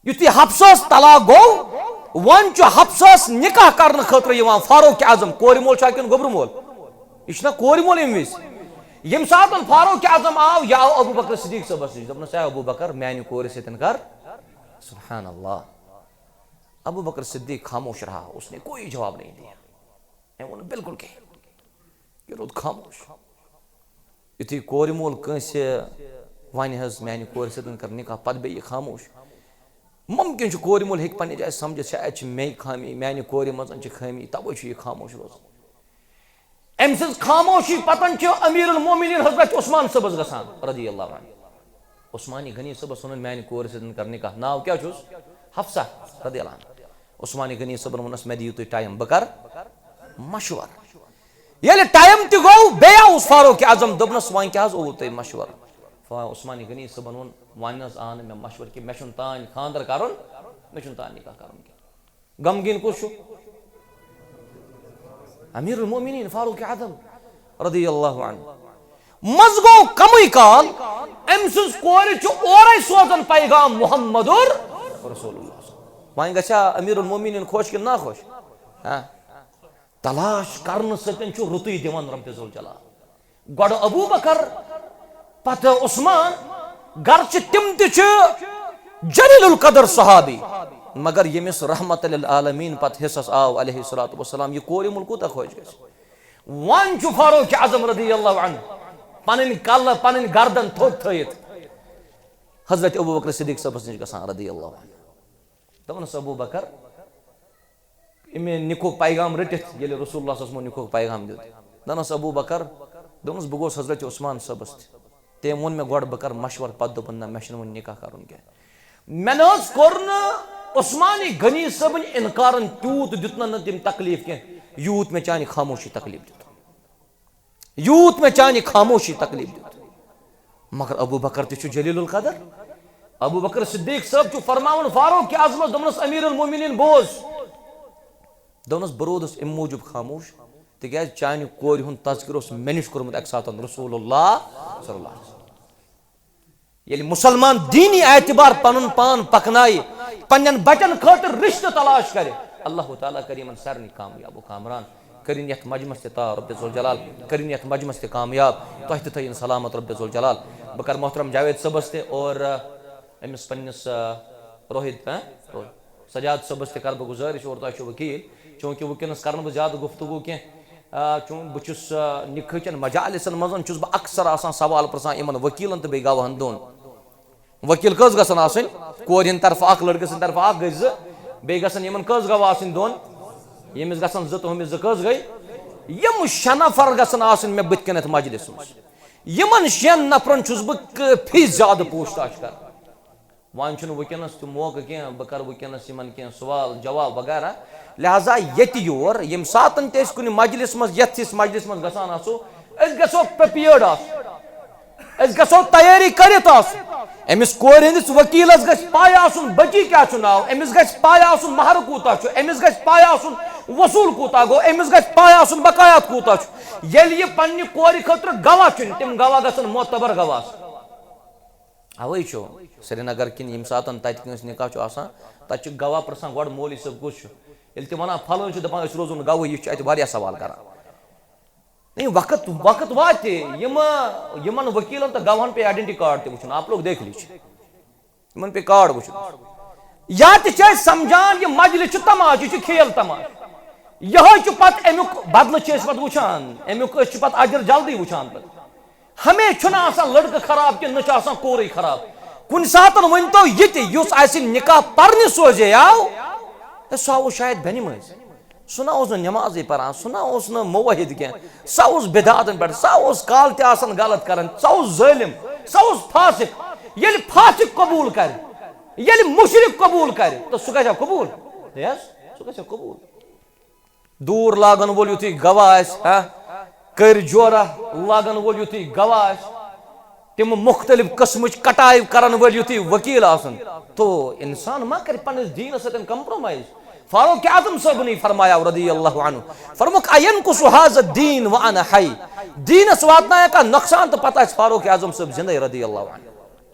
یُتھُے حفصس طلاق گوٚو، وۄنۍ چھُ حفصس نکاح کرنہٕ خٲطرٕ یِوان فاروق اعظم۔ کورِ مول چھا کِنہٕ گوٚبرٕ مول؟ یہِ چھُنہ کورِ مول ییٚمہِ وِزِ۔ ییٚمہِ ساتہٕ فاروق اعظم آو، یہِ آو ابو بکر صدیق صٲبس نِش، دوٚپنس، "اے ابو بکر، میانہِ کورِ سۭتۍ کر۔" سبحان اللہ۔ ابو بکر صدیق خاموش رہا، اس نے کوئی جواب نہیں دیا۔ أمۍ ووٚن نہٕ بالکل کِہیٖنۍ۔ یہِ روٗد خاموش۔ یُتھُے کورِ مول کٲنٛسہِ وَنہِ حظ، "میٛانہِ کورِ سۭتۍ کَر نِکاح"، پَتہٕ بیٚیہِ یہِ خاموش۔ مُمکِن چھُ کورِ مول ہیٚکہِ پنٛنہِ جایہِ سَمجھِتھ، شاید چھِ مے خٲمی، میٛانہِ کورِ منٛز چھِ خٲمی، تَوَے چھُ یہِ خاموش روزان۔ أمۍ سٕنٛز خاموشی پَتَن چھُ أمیٖر المومنیٖن حضرت عثمان صٲبَس گژھان، رضی اللہ عنہ۔ عثمانِ غنی صٲبَس ووٚنُن، "میٛانہِ کورِ سۭتۍ کَر نِکاح، ناو کیٛاہ چھُس؟" حفصہ، رضی اللہ عنہ۔ عثمانِ غنی صٲبَن ووٚننَس، "مےٚ دِیِو تُہۍ ٹایم، بہٕ کَرٕ مَشوَرٕ۔" ییٚلہِ ٹایم تہِ گوٚو، بیٚیہِ آوُس فاروق اعظم، دوٚپنَس، "وۄنۍ کیٛاہ حظ اوٚوُ تۄہہِ مَشوَرٕ؟" فا-، عثمانِ غنی صٲبَن ووٚن، "وۄنۍ نہ حظ آو نہٕ مےٚ مَشوَرٕ کینٛہہ، مےٚ چھُنہٕ تام خانٛدر کَرُن، مےٚ چھُنہٕ تام نِکاح کَرُن کینٛہہ۔" غمگیٖن کُس چھُ؟ امیر المومنین فاروق اعظم رضی اللہ عنہ۔ منٛز گوٚو کمٕے کال، أمۍ سٕنٛز کورِ چھُ اورَے سوزان پیغام محمد رسول اللہ۔ وۄنۍ گژھِ ہا امیر المومنین خۄش کِنہٕ ناخۄش؟ ہاں؟ تلاش کرنہٕ سۭتۍ چھُ رُتُے دِوان رب ذوالجلال۔ گۄڈٕ ابو بکر، پتہٕ عثمان، گرچہ تِم تہِ چھِ جلیل القدر صحابی، مگر ییٚمِس رحمت للعالمین پتہٕ حصس آو علیہ الصلوۃ والسلام، یہِ کورِ مول کوٗتاہ خۄش گژھِ۔ وۄنۍ چھُ فاروق اعظم رضی اللہ عنہ پنٕنۍ کلہٕ، پنٕنۍ گردن تھوٚد تھٲیِتھ حضرت ابو بکر صدیق صٲبس نِش گژھان رضی اللہ عنہ۔ دوٚپنَس، "ابو بکر، أمۍ نِکُک پیغام رٔٹِتھ، ییٚلہِ رسول اللہ صلی اللہ علیہ وسلمَن نِکُک پیغام دیُت، دوٚپنَس، ابو بکر، دوٚپنَس، بہٕ گوس حضرت عثمان صٲبَس تہِ۔ تٔمۍ ووٚن مےٚ گۄڈٕ بہٕ کَرٕ مَشوَرٕ، پَتہٕ دوٚپُن، نہ، مےٚ چھُنہٕ وۄنۍ نِکاح کَرُن کینٛہہ۔" مےٚ نہ حظ کوٚر نہٕ عثمانِ غنی صٲبٕنۍ اِنکارَن تیوٗت دیُت نہ، نہ تٔمۍ تکلیٖف کینٛہہ، یوٗت مےٚ چانہِ خاموشی تکلیٖف دیُت۔ یوٗت مےٚ چانہِ خاموشی تکلیٖف دیُت۔ مگر ابو بکر تہِ چھُ جلیل القدر۔ ابو بکر صدیق صٲب چھُ فرماوان فاروق اعظمس، دوٚپنس، "امیر المومنین، بوز۔" دوٚپنس، "بہٕ روٗدُس امہِ موٗجوٗب خاموش، تِکیازِ چانہِ کورِ ہُنٛد تذکرٕ اوس مےٚ نِش کوٚرمُت اکہِ ساتن رسول اللہ صلی اللہ علیہ وسلم۔" ییٚلہِ مُسلمان دیٖنی اعتبار پنُن پان پکنایہِ، پننٮ۪ن بچن خٲطرٕ رشتہٕ تلاش کرِ، اللہ تعالیٰ کرِ یِمن سارنٕے کامیاب و کامران۔ کٔرِن یتھ مجمس تہِ تار رب ذوالجلال، کٔرِن یتھ مجمس تہِ کامیاب، تۄہہِ تہِ تھٲیِن سلامت رب ذوالجلال۔ بہٕ کرٕ محترم جاوید صٲبس تہِ اور، آ، أمِس پننِس، آ، روہِت، ہاں؟ روہِت۔ سجاد صٲبس تہِ کرٕ بہٕ گُزٲرِش، اور تۄہہِ چھُو وکیٖل، چوٗنٛکہِ وٕنکیٚنس کرٕ نہٕ بہٕ زیادٕ گفتگو کینٛہہ۔ آ، چون، بہٕ چھُس، آ، نِکہٕ چٮ۪ن مجالسن منٛز چھُس بہٕ اکثر آسان سوال پرژھان یِمن ؤکیٖلن تہٕ بیٚیہِ گواہن دۄن۔ ؤکیٖل کٔژ گژھن آسٕنۍ؟ کورِ ہٕنٛدِ طرفہٕ اکھ، لٔڑکہٕ سٕنٛدِ طرفہٕ اکھ گٔے زٕ، بیٚیہِ گژھن یِمن کٔژ گواہ آسٕنۍ؟ دۄن۔ ییٚمِس گژھن زٕ تہٕ ہُمِس زٕ، کٔژ گٔے؟ یِم شےٚ نفر گژھن آسٕنۍ مےٚ بٕتھِ کَنٮ۪تھ مجلسہِ منٛز۔ یِمن شٮ۪ن نفرن چھُس بہٕ کٲفی زیادٕ پوچھ تاچھ کران۔ وۄنۍ چھُنہٕ وٕنکیٚنَس تہِ موقعہٕ کینٛہہ، بہٕ کَرٕ وٕنکیٚنَس یِمَن کینٛہہ سوال جواب وغیرہ۔ لہذا ییٚتہِ یور ییٚمہِ ساتَن تہِ أسۍ کُنہِ مجلِس منٛز، یَتھ ہِس مجلِس منٛز گژھان آسو، أسۍ گژھو پریپیئرڈ آسُن، أسۍ گژھو تیٲری کٔرِتھ آسُن۔ أمِس کورِ ہٕنٛدِس ؤکیٖلَس گژھِ پَے آسُن بٔچی کیٛاہ چھُ ناو، أمِس گژھِ پَے آسُن مَہر کوٗتاہ چھُ، أمِس گژھِ پَے آسُن وصوٗل کوٗتاہ گوٚو، أمِس گژھِ پَے آسُن بقایات کوٗتاہ چھُ۔ ییٚلہِ یہِ پنٛنہِ کورِ خٲطرٕ گواہ چھُنہٕ، تِم گواہ گژھن معتبر گواہ آسٕنۍ۔ اوے چھُ سرینگر کِنۍ ییٚمہِ ساتَن تَتہِ کٲنٛسہِ نِکاح چھُ آسان، تَتہِ چھِ گواہ پرٛژھان گۄڈٕ مولوی صٲب کُس چھُ۔ ییٚلہِ تِم وَنان پھلٲنۍ چھُ، دَپان أسۍ روزو نہٕ گواہ، یہِ چھُ اَتہِ واریاہ سوال کران۔ نہیں، وقت، وقت واتہِ، یِم، یِمن ؤکیٖلن تہٕ گواہن پیٚیہِ آیڈنٹی کارڈ تہِ وٕچھُن، آپ لوگ دیکھ لیجیے۔ یِمن پیٚیہِ کارڈ وٕچھُن۔ یا تہِ چھِ أسۍ سمجھان یہِ مجلس چھُ تماشہٕ، یہِ چھُ کھیل تماشہٕ۔ یِہوٚے چھُ پتہٕ اَمیُک بدلہٕ چھِ أسۍ پتہٕ وٕچھان، اَمیُک أسۍ چھِ پتہٕ اجر جلدی وٕچھان پتہٕ۔ ہمیشہِ چھُنہٕ آسان لڑکہٕ خراب کینٛہہ، نہ چھُ آسان کورُے خراب۔ کُنہِ ساتن ؤنۍ تو یہِ تہِ، یُس اَسہِ نکاح پرنہِ سوزے آو، ہے، سُہ آو شاید بینہِ منٛز۔ سُہ نہ اوس نہٕ نمازٕے پران، سُہ نہ اوس نہٕ موحد کینٛہہ، سُہ اوس بدعاتن پٮ۪ٹھ، سُہ اوس کالہٕ تہِ آسان غلط کران، سُہ اوس ظٲلم، سُہ اوس فاسق۔ ییٚلہِ فاسق قبول کرِ، ییٚلہِ مشرک قبول کرِ، تہٕ سُہ گژھِ قبول۔ Yes، سُہ گژھِ قبول۔ دوٗر لاگن وول یُتھُے گواہ آسہِ، ہا، کٔرۍ جورہ لاگن وول یُتھُے گواہ آسہِ، تِم مختلف قٕسمٕچ کٹایہِ کرن وٲلۍ یُتھُے ؤکیٖل آسن، تو انسان ما کرِ پننِس دیٖنس سۭتۍ compromise؟ فاروق اعظم صٲبنٕے فرمایا رضی اللہ عنہ، فرموک، "أینقص هذا الدین وأنا حی"، دیٖنس واتنایا کانٛہہ نۄقصان تہٕ پتہٕ آسہِ فاروق اعظم صٲب زندے رضی اللہ عنہ۔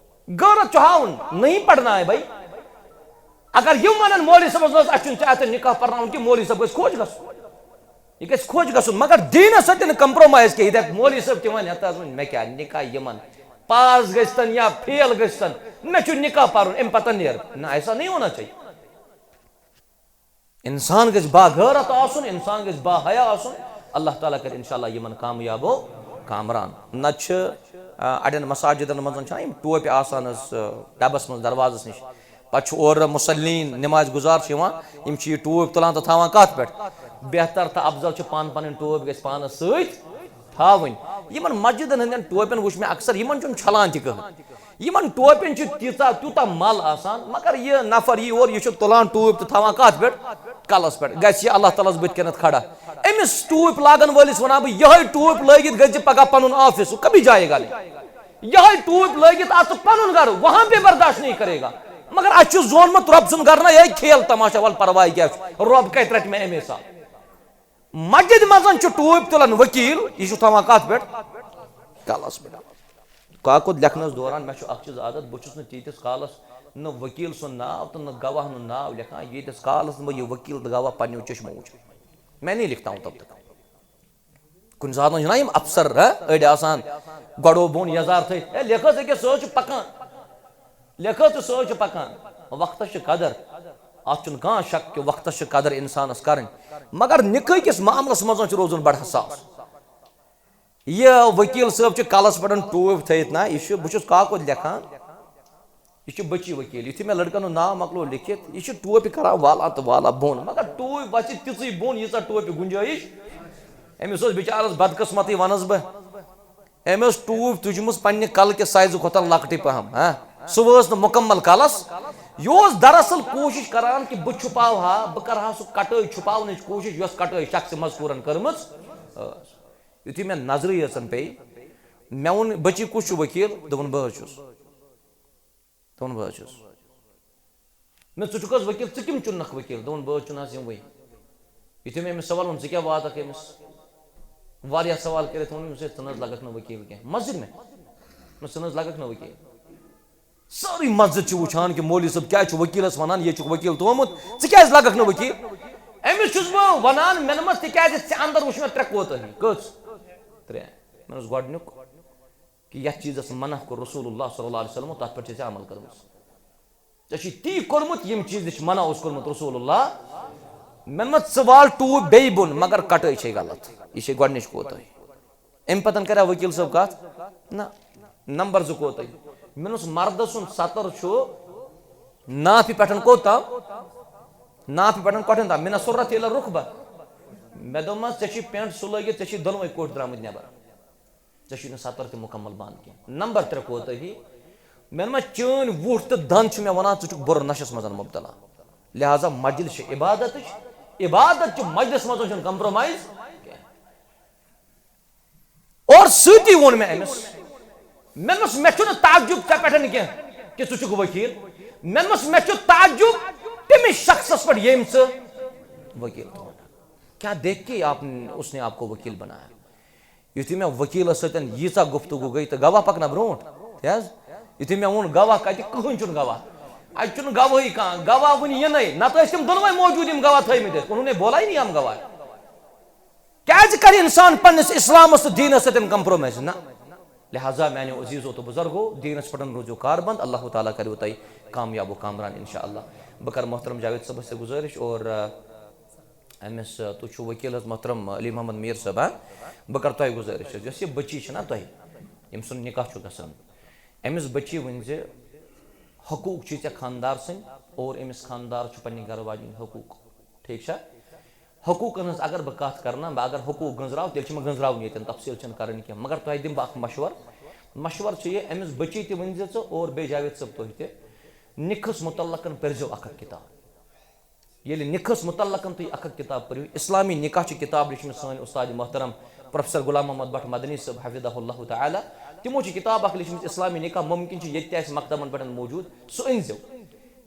غیرت چھُ ہاوُن، نہیں پڑھنا ہے بھائی۔ اگر یِم ونن مولوی صٲبس منٛز اَسہِ چھُنہٕ ژےٚ اَتٮ۪ن نکاح پرناوُن کینٛہہ، مولوی صٲب گژھِ خۄش گژھُن۔ یہِ گژھِ خۄش گژھُن، مگر دیٖنس سۭتۍ نہٕ compromise کینٛہہ۔ یہِ دَپہِ مولوی صٲب تہِ وَنہِ، "ہتا حظ وۄنۍ مےٚ کیٛاہ نکاح یِمن، پاس گٔژھتن یا فیل گٔژھتن، مےٚ چھُ نکاح پرُن، اَمہِ پتہٕ نیرٕ۔" نہ، ایسا نہیں ہونا چاہیے۔ انسان گژھِ باغیرت آسُن، انسان گژھِ باحیا آسُن، اللہ تعالیٰ کرِ انشاءاللہ یِمن کامیاب و کامران۔ نتہٕ چھِ، آ، اڑٮ۪ن مساجدن منٛز چھِ یِم ٹوپہِ آسان حظ، آ، ڈبس منٛز دروازس نِش، پتہٕ چھُ اورٕ مصلین، نماز گزار چھِ یِوان، یِم چھِ یہِ ٹوپۍ تُلان تہٕ تھاوان کتھ پٮ۪ٹھ؟ بہتر تہٕ افضل چھُ پانہٕ پنٕنۍ ٹوپۍ گژھِ پانس سۭتۍ تھاوٕنۍ۔ یِمن مسجدن ہٕنٛدٮ۪ن ٹوپٮ۪ن وٕچھ مےٚ اکثر، یِمن چھُنہٕ چھلان تہِ کٕہٕنۍ۔ یِمن ٹوپٮ۪ن چھُ تیٖژاہ، تیوٗتاہ مل آسان، مگر یہِ نفر یی اور، یہِ چھُ تُلان ٹوپۍ تہٕ تھاوان کتھ پٮ۪ٹھ؟ کلس پٮ۪ٹھ۔ گژھِ یہِ اللہ تعالیٰ ہس بٕتھِ کَنٮ۪تھ کھڑا۔ أمِس ٹوپۍ لاگن وٲلِس ونان بہٕ، یِہوٚے ٹوپۍ لٲگِتھ گژھِ ژٕ پگاہ پنُن آفس، کبھی جائے گا نہیں۔ یِہوٚے ٹوپۍ لٲگِتھ اژ ژٕ پنُن گرٕ، وہاں پہ برداشت نہیں کرے گا۔ مگر اسہِ چھُ زونمُت رۄب سُنٛد گرٕ نا، یِہوٚے کھیل تماشا، ول پرواے کیٛاہ چھُ، رۄب کتہِ رٹہِ مےٚ امے ساتہٕ؟ مسجد منٛز چھُ ٹوپۍ تُلان ؤکیٖل، یہِ چھُ تھاوان کتھ پٮ۪ٹھ؟ کلس پٮ۪ٹھ۔ کاکُد لیکھنس دوران مےٚ چھُ اکھ چیٖز عادت، بہٕ چھُس نہٕ تیٖتِس کالس نہٕ ؤکیٖل سُنٛد ناو تہٕ نہٕ گواہ ہُنٛد ناو لیکھان، ییٖتِس کالس نہٕ بہٕ یہِ ؤکیٖل تہٕ گواہ پننیو چشمو وٕچھِ۔ میں نہیں لکھتا ہوں تب تک۔ کُنہِ ساتہٕ چھِنہ یِم افسر، ہہ، أڑۍ آسان گۄڈو بۄن یزار تھٲیِتھ، "ہے، لیکھ حظ، أکیٛاہ سُہ حظ چھُ پکان۔" لیکھو تہٕ سُہ حظ چھُ پکان۔ وقتس چھِ قدر، اتھ چھُنہٕ کانٛہہ شک کہِ وقتس چھِ قدر انسانس کرٕنۍ، مگر نکٲح کِس معاملس منٛز چھُ روزُن بڑٕ حساس۔ یہِ ؤکیٖل صٲب چھُ کلس پٮ۪ٹھ ٹوپۍ تھٲیِتھ نا، یہِ چھُ، بہٕ چھُس کاکُد لیکھان، یہِ چھُ بچی ؤکیٖل۔ یُتھُے مےٚ لڑکن ہُنٛد ناو مۄکلوو لیکھِتھ، یہِ چھُ ٹوپہِ کران والا تہٕ والا بۄن، مگر ٹوپۍ وسہِ تِژٕے بۄن، ییٖژاہ ٹوپہِ گُنجٲیِش۔ أمِس اوس بِچارس بدقٕسمتی، ونس بہٕ۔ أمۍ ٲس ٹوٗپۍ تُجمٕژ پننہِ کلہٕ کہِ سایزٕ کھۄتہٕ لۄکٹٕے پہم، ہاں؟ سُہ وٲژ نہٕ مُکمل کلس۔ یہِ اوس دراصل کوٗشِش کران کہِ بہٕ چھُپاوہا، بہٕ کرہا سُہ کٹٲے چھُپاونٕچ کوٗشِش، یۄس کٹٲے شخص مذکوٗرن کٔرمٕژ ٲس۔ یُتھُے مےٚ نظرٕے یٲژن پیٚیہِ، مےٚ ووٚن، "بچی، کُس چھُ ؤکیٖل؟" دوٚپُن، "بہٕ حظ چھُس۔" دوٚپُن، "بہٕ حظ چھُس۔" مےٚ، "ژٕ چھُکھ حظ ؤکیٖل؟ ژٕ کَمہِ چُننَکھ ؤکیٖل؟" دوٚپُن، "بہٕ حظ چُنہٕ حظ یِموٕے۔" یُتھُے مےٚ أمِس سوال ووٚن، "ژٕ کیٛاہ واتَکھ أمِس؟ واریاہ سوال کٔرِتھ ووٚن أمِس، 'ژٕ نہ حظ لَگَکھ نہٕ ؤکیٖل کینٛہہ۔'" مسجد میں۔ مےٚ، "ژٕ نہ حظ لَگَکھ نہٕ ؤکیٖل۔" سٲرٕے مسجد چھِ وٕچھان کہِ مولوی صٲب کیٛازِ چھُ ؤکیٖلَس وَنان، یہِ چھُکھ ؤکیٖل تھوٚومُت، ژٕ کیٛازِ لَگَکھ نہٕ ؤکیٖل؟ أمِس چھُس بہٕ وَنان، مےٚ نہٕ منٛز تِکیٛازِ ژےٚ اَندَر وٕچھ مےٚ ترٛےٚ کوتٲہی۔ کٔژ؟ ترٛےٚ۔ مےٚ اوس گۄڈٕنیُک، کہِ یَتھ چیٖزَس منع کوٚر رسول اللہ صلی اللہ علیہ وسلم، تَتھ پٮ۪ٹھ چھِ ژےٚ عمل کٔرمٕژ۔ ژےٚ چھُے تی کوٚرمُت، ییٚمہِ چیٖزٕچ منع اوس کوٚرمُت رسول اللہ۔ مےٚ ما ژٕ وال ٹوٗپۍ بیٚیہِ بۄن، مگر کٹٲے چھے غلط۔ یہِ چھے گۄڈٕنِچ کوتاہی۔ اَمہِ پتہٕ کریا ؤکیٖل صٲب کتھ؟ نہ، نمبر زٕ کوتاہی۔ مےٚ اوس مردٕ سُنٛد ستر چھُ نافہِ پٮ۪ٹھ کوٚت تام؟ نافہِ پٮ۪ٹھ کۄٹھٮ۪ن تام، من السرة إلى الركبة۔ مےٚ دوٚپمس، ژےٚ چھُے پینٹ سُہ لٲگِتھ، ژےٚ چھُے دۄنوَے کوٚٹھۍ درٛامٕتۍ نٮ۪بر۔ ژےٚ چھُے نہٕ ستر تہِ مُکمل بنٛد کینٛہہ۔ نمبر ترٛےٚ کوتاہی، مےٚ ما چٲنۍ وُٹھ تہٕ دند چھِ مےٚ ونان، ژٕ چھُکھ بُرٕ نشس منٛز مبتلا۔ لہذا مجلس چھِ عبادتٕچ، عبادت چھِ مجلس منٛز چھُنہٕ compromise کینٛہہ۔ اور سۭتی ووٚن مےٚ أمِس، مےٚ دوٚپمَس، مےٚ چھُنہٕ تعجب ژےٚ پٮ۪ٹھ کینٛہہ کہِ ژٕ چھُکھ ؤکیٖل۔ مےٚ دوٚپمَس، مےٚ چھُ تعجب تٔمِس شخصس پٮ۪ٹھ ییٚمۍ ژٕ ؤکیٖل تھوٚوُن۔ کیا دیکھ کے آپ، اس نے آپ کو وکیل بنایا؟ یُتھُے مےٚ ؤکیٖلَس سۭتۍ ییٖژاہ گفتگو گٔے تہٕ گواہ پَکنہ برونٛٹھ، تی حظ۔ یُتھُے مےٚ ووٚن، گواہ کَتہِ؟ کٕہٕنۍ چھُنہٕ گواہ۔ اَتہِ چھُنہٕ گواہٕے کانٛہہ، گواہ وٕنہِ یِنَے، نَتہٕ ٲسۍ تِم دۄنوَے موجوٗد یِم گواہ تھٲیمٕتۍ ٲسۍ۔ انہوں نے بولا ہی نہیں ہم گواہ۔ کیٛازِ کَرِ اِنسان پنٛنِس اِسلامَس تہٕ دیٖنَس سۭتۍ compromise؟ نہ۔ لہذا میٛانیو عزیٖزو تہٕ بُزرگو، دیٖنَس پٮ۪ٹھ روٗزِو کاربنٛد۔ اللہ تعالیٰ کَریو تۄہہِ کامیاب و کامران اِنشاء اللہ۔ بہٕ کَرٕ محترم جاوید صٲبَس تہِ گُزٲرِش اور، آ، أمِس، آ، تُہۍ چھِو ؤکیٖل حظ محترم علی محمد میٖر صٲب، ہاں؟ بہٕ کَرٕ تۄہہِ گُزٲرِش حظ، یۄس یہِ بٔچی چھَنہ تۄہہِ، ییٚمۍ سُنٛد نِکاح چھُ گژھان، أمِس بٔچی ؤنۍ زِ حقوٗق چھِ ژےٚ خانٛدار سٕنٛدۍ اور أمِس خانٛدار چھُ پنٛنہِ گَرٕ واجِنۍ حقوٗق، ٹھیٖک چھا؟ حقوٗقَن ہٕنٛز اگر بہٕ کَتھ کَرٕ نا، بہٕ اگر حقوٗق گٔنٛزراو، تیٚلہِ چھِ مےٚ گٔنٛزراوٕنۍ ییٚتٮ۪ن، تفصیٖل چھَنہٕ کَرٕنۍ کینٛہہ۔ مگر تۄہہِ دِمہٕ بہٕ اَکھ مَشوَرٕ۔ مَشوَرٕ چھُ یہِ، أمِس بٔچی تہِ ؤنۍ زِ ژٕ اور بیٚیہِ جاوید صٲب تُہۍ تہِ، نِکہَس مُتعلقَن پٔرۍزیو اَکھ اَکھ کِتاب۔ ییٚلہِ نِکہَس مُتعلقَن تُہۍ اَکھ اَکھ کِتاب پٔرِو، اِسلامی نِکاح چھِ کِتاب لیٚچھمٕژ سٲنۍ اُستاد محترم پروفیسر غلام محمد بٹ مدنی صٲب حفظہ اللہ تعالیٰ۔ تِمو چھِ کِتاب اَکھ لیٚچھمٕژ اِسلامی نِکاح، مُمکِن چھُ ییٚتہِ تہِ آسہِ مکتبَن پٮ۪ٹھ موجوٗد، سُہ أنۍزیو۔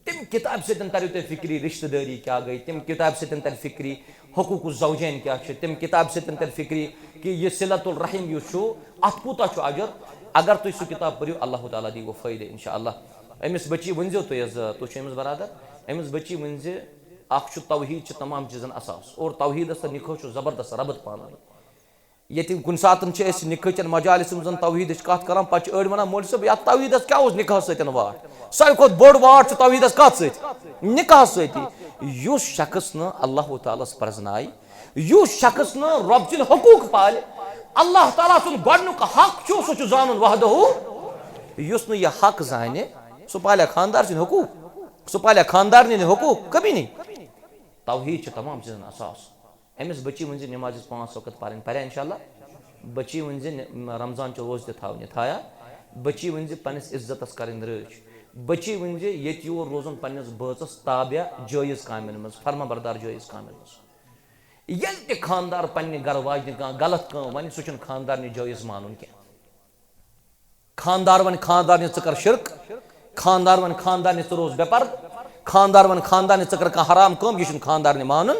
تَمہِ کِتابہِ سۭتۍ تَرِ تۄہہِ فِکرِ رِشتہٕ دٲری کیٛاہ گٔے، تَمہِ کِتابہِ سۭتۍ تَرِ فِکرِ حقوق الزوجین کیٛاہ چھِ، تَمہِ کِتابہِ سۭتۍ تَرِ فِکرِ کہِ یہِ صلۃ الرحم یُس چھُ، اَتھ کوٗتاہ چھُ اجر۔ اگر تُہۍ سُہ کِتاب پٔرِو، اللہ تعالیٰ دِیِوٕ فٲیدٕ اِنشاء اللہ۔ أمِس بٔچی ؤنۍزیو تُہۍ حظ، تُہۍ چھِو أمِس برادر، أمِس بٔچی ؤنۍ زِ اَکھ چھُ توحیٖد چھِ تمام چیٖزَن اساس، اور توحیٖدَس تہٕ نِکاحَس چھُ زبردست ربط پانہٕ ؤنۍ۔ ییٚتہِ کُنہِ ساتہٕ چھِ أسۍ نِکاح چٮ۪ن مجالسن منٛز توحیٖدٕچ کَتھ کَران، پَتہٕ چھِ أڑۍ وَنان، "مولوی صٲب، یَتھ توحیٖدَس کیٛاہ اوس نِکاحَس سۭتۍ واٹھ؟ ساروی کھۄتہٕ بوٚڑ واٹھ چھُ توحیٖدَس کَتھ سۭتۍ؟ نِکاحَس سۭتی۔" یُس شخص نہٕ اللہ تعالیٰ ہَس پرٛزنایہِ، یُس شخص نہٕ رۄب سٕنٛدۍ حقوٗق پالہِ، اللہ تعالیٰ سُنٛد گۄڈٕنیُک حق چھُ، سُہ چھُ زانُن وحدہ۔ یُس نہٕ یہِ حق زانہِ، سُہ پالیا خانٛدار سٕنٛدۍ حقوٗق؟ سُہ پالیا خانٛدارنہِ ہٕنٛدۍ حقوٗق؟ کبھی نہیں۔ توحیٖد چھِ تمام چیٖزَن اساس۔ أمِس بٔچی ؤنۍ زِ نماز گژھِ پانٛژھ وقت پَرٕنۍ، پَریا اِنشاء اللہ؟ بٔچی ؤنۍ زِ نِ-، رمضان چہِ روزٕ تہِ تھاونہِ، تھایا؟ بٔچی ؤنۍ زِ پنٛنِس عزتَس کَرٕنۍ رٲچھ۔ بٔچی ؤنۍ زِ ییٚتہِ یور روزُن پنٛنِس بٲژَس تابع جٲیِز کامٮ۪ن منٛز، فرما بردار جٲیِز کامٮ۪ن منٛز۔ ییٚلہِ تہِ خانٛدار پنٛنہِ گَرٕ واجنہِ کانٛہہ غلط کٲم وَنہِ، سُہ چھُنہٕ خانٛدارنہِ جٲیِز مانُن کینٛہہ۔ خانٛدار وَنہِ خانٛدارنہِ، "ژٕ کَر شِرک"، خانٛدار وَنہِ خانٛدارنہِ، "ژٕ روز بے پردٕ"، خانٛدار وَنہِ خانٛدارنہِ، "ژٕ کَر کانٛہہ حرام کٲم"، یہِ چھُنہٕ خانٛدارنہِ مانُن۔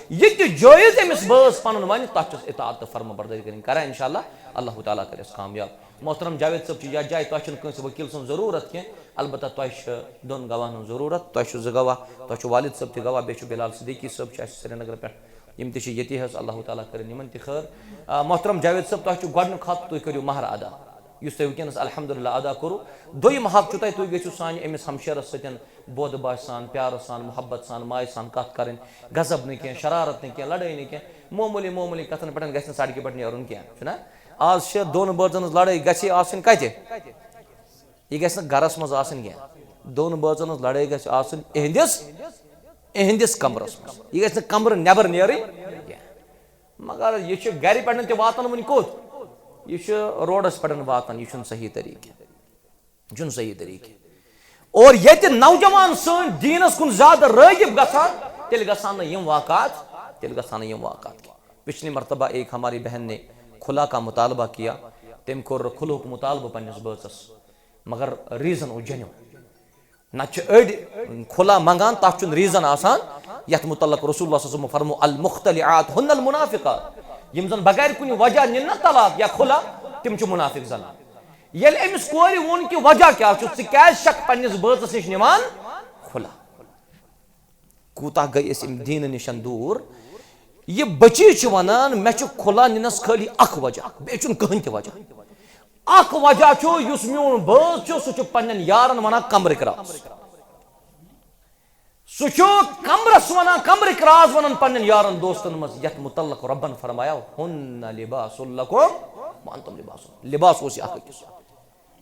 یہِ تہِ جٲیِز أمِس بٲژ پَنُن وَنہِ، تَتھ چھُس اطاعت تہٕ فرما بردٲری کَرٕنۍ۔ کَران اِنشاء اللہ، اللہ تعالیٰ کَرِ اَسہِ کامیاب۔ محترم جاوید صٲب چھِ یَتھ جایہِ، تۄہہِ چھُنہٕ کٲنٛسہِ ؤکیٖل سٕنٛز ضروٗرت کینٛہہ، البتہ تۄہہِ چھِ دۄن گواہَن ہٕنٛز ضروٗرت۔ تۄہہِ چھُ زٕ گواہ، تۄہہِ چھُ والد صٲب تہِ گواہ، بیٚیہِ چھُ بلال صدیقی صٲب، چھِ اَسہِ سرینگرٕ پٮ۪ٹھ، یِم تہِ چھِ ییٚتی حظ، اللہ تعالیٰ کٔرِن یِمَن تہِ خٲر۔ آ، محترم جاوید صٲب، تۄہہِ چھُ گۄڈٕنیُک حق، تُہۍ کٔرِو مہر ادا، یُس تۄہہِ وٕنکیٚنَس الحمدللہ ادا کوٚروٕ۔ دوٚیِم حق چھُ تۄہہِ، تُہۍ گٔژھِو سانہِ أمِس ہمشیرَس سۭتۍ بودٕ باشہِ سان، پیارٕ سان، محبت سان، مایہِ سان کَتھ کَرٕنۍ، غضب نہٕ کینٛہہ، شرارت نہٕ کینٛہہ، لڑٲے نہٕ کینٛہہ، معموٗلی معموٗلی کَتھَن پٮ۪ٹھ گژھِ نہٕ سڑکہِ پٮ۪ٹھ نیرُن کینٛہہ، چھُنہ؟ آز چھِ دۄن بٲژَن ہٕنٛز لڑٲے گژھِ آسٕنۍ کَتہِ؟ یہِ گژھِ نہٕ گرس منٛز آسٕنۍ کینٛہہ۔ دۄن بٲژن ہٕنٛز لڑٲے گژھِ آسٕنۍ اِہنٛدِس، اِہنٛدِس کمرس منٛز۔ یہِ گژھِ نہٕ کمرٕ نٮ۪بر نیرٕنۍ کینٛہہ۔ مگر یہِ چھُ گرِ پٮ۪ٹھ تہِ واتان وُنہِ کوٚت؟ یہِ چھُ روڈس پٮ۪ٹھ واتان، یہِ چھُنہٕ صحیح طریٖقہٕ۔ یہِ چھُنہٕ صحیح طریٖقہٕ۔ اور ییٚتہِ نوجوان سٲنۍ دیٖنس کُن زیادٕ رٲغب گژھان، تیٚلہِ گژھان نہٕ یِم واقعات، تیٚلہِ گژھان نہٕ یِم واقعات کینٛہہ۔ پچھلی مرتبہ ایک ہماری بہن نے کھلا کا مطالبہ کیا، تٔمۍ کوٚر کھلہُک مطالبہٕ پننِس بٲژس۔ مگر reason اوس genuine۔ نتہٕ چھِ أڑۍ کھُلا منٛگان، تَتھ چھُنہٕ reason آسان، یَتھ مُتعلق رسول اللہ صلی اللہ علیہ وسلم فرمو، "المختلعات ہن المنافقات"، یِم زَن بغیر کُنہِ وجہ نِن نہ طلاق یا کھُلا، تِم چھِ منافق زنان۔ ییٚلہِ أمِس کورِ ووٚن کہِ وجہ کیٛاہ چھُ، ژٕ کیٛازِ چھَکھ پنٛنِس بٲژَس نِش نِوان کھُلا؟ کوٗتاہ گٔے أسۍ اَمہِ دیٖنہٕ نِش دوٗر۔ یہِ بٔچی چھِ وَنان، مےٚ چھُ کھُلا نِنَس خٲلی اَکھ وجہ، بیٚیہِ چھُنہٕ کٕہٕنۍ تہِ وجہ۔ اَکھ وجہ چھُ، یُس میون بٲژ چھُ، سُہ چھُ پنٛنٮ۪ن یارَن وَنان کمرٕ کراو۔ سُہ چھُ کمرس ونان، کمرٕکۍ راز ونان پننٮ۪ن یارن دوستن منٛز، یتھ متعلق رۄبن فرمایو، "ہن لباس لکم وانتم لباس۔" لباس اوس یہِ اکھ أکِس۔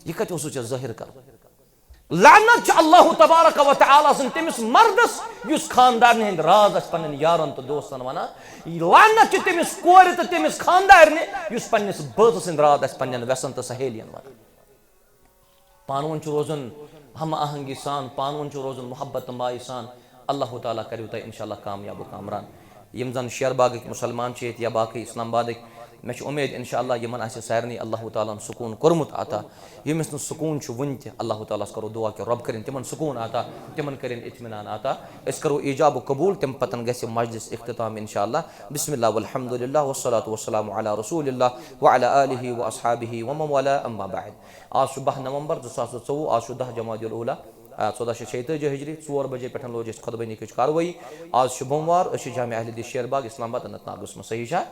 یہِ کتہِ اوسُے ژےٚ ظٲہِر کرُن؟ لعنت چھِ اللہ تبارک و تعالیٰ سٕنٛز تٔمِس مردس، یُس خاندارنہِ ہٕنٛدۍ راز آسہِ پننٮ۪ن یارن تہٕ دوستن ونان۔ لعنت چھِ تٔمِس کورِ تہٕ تٔمِس خاندارنہِ، یُس پننِس بٲژٕ سٕنٛدۍ راز آسہِ پننٮ۪ن وٮ۪سن تہٕ سہیلین ونان۔ پانہٕ ؤنۍ چھُ روزُن ہم آہنگی سان، پانہٕ ؤنۍ چھُ روزُن محبت تہٕ مایہِ سان۔ اللہ تعالیٰ کٔرِو تۄہہِ انشاءاللہ کامیاب و کامران۔ یِم زن شیر باغٕکۍ مسلمان چھِ ییٚتہِ یا باقٕے اسلام آبادٕکۍ، مےٚ چھِ اُمید انشاءاللہ یِمن آسہِ سارنٕے اللہ تعالیٰ ہن سکوٗن کوٚرمُت عطا۔ ییٚمِس نہٕ سکوٗن چھُ وُنہِ تہِ، اللہ تعالیٰ ہس کرو دعا کہِ رۄب کٔرِن تِمن سکوٗن عطا، تِمن کٔرِن اطمینان عطا۔ أسۍ کرو ایجاب و قبول، تمہِ پتن گژھِ مجلس اختتام انشاءاللہ۔ بسم اللہ والحمد للہ والصلاة والسلام علی رسول اللہ وعلی آلہ واصحابہ ومن والاه، اما بعد۔ آز چھُ باہ نومبر زٕ ساس تہٕ ژوٚوُہ، آز چھُ دَہ جمادی الاولیٰ، آ، ژۄداہ شیٚتھ شیٚیہِ تٲجی ہجری، ژور بجے پٮ۪ٹھ لوج اَسہِ خطبہ نکاحٕچ کاروٲیی۔ آز چھُ بوموار، أسۍ چھِ جامع اہل حدیث شیر باغ اسلام آباد اننت ناگس منٛز، صحیح چھا؟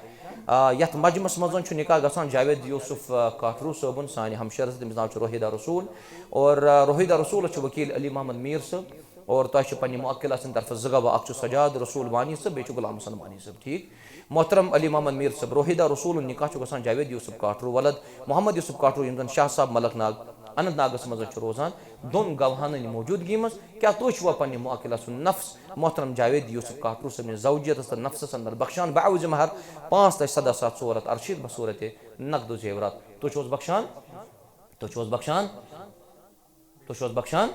آ، یتھ مجمس منٛز چھُ نکاح گژھان جاوید یوسف، آ، کاٹھرو صٲبُن، سانہِ ہمشیرس، تٔمِس ناو چھُ روحیدہ رسول۔ اور، آ، روحیدہ رسولس چھُ وکیل علی محمد میر صٲب۔ اور تۄہہِ چھِ پننہِ موکِلہ سٕنٛدِ طرفہٕ زٕ گواہ، اکھ چھُ سجاد رسول وانی صٲب، بیٚیہِ چھُ غلام حسن وانی صٲب، ٹھیٖک؟ محترم علی محمد میر صٲب، روحیدہ رسولُن نکاح چھُ گژھان جاوید یوسف کاٹھرو ولد محمد یوسف کاٹھرو، یِم زن شاہ صاحب ملک ناگ اننت ناگس منٛز چھِ روزان، دۄن گواہن ہٕنٛدِ موجودگی منٛز۔ کیٛاہ تُہۍ چھِوا پننہِ موکِلہ سُنٛد نفس محترم جاوید یوسف کاٹھرو صٲبنِس زوجیتس تہٕ نفسس اندر بخشان بعوض مہر پانٛژھ لچھ سدہ ساس ژور ہتھ ارشیٖتھ بصورت نقد و زیورات؟ تُہۍ چھِو حظ بخشان؟ تُہۍ چھِو حظ بخشان؟ تُہۍ چھِو حظ بخشان؟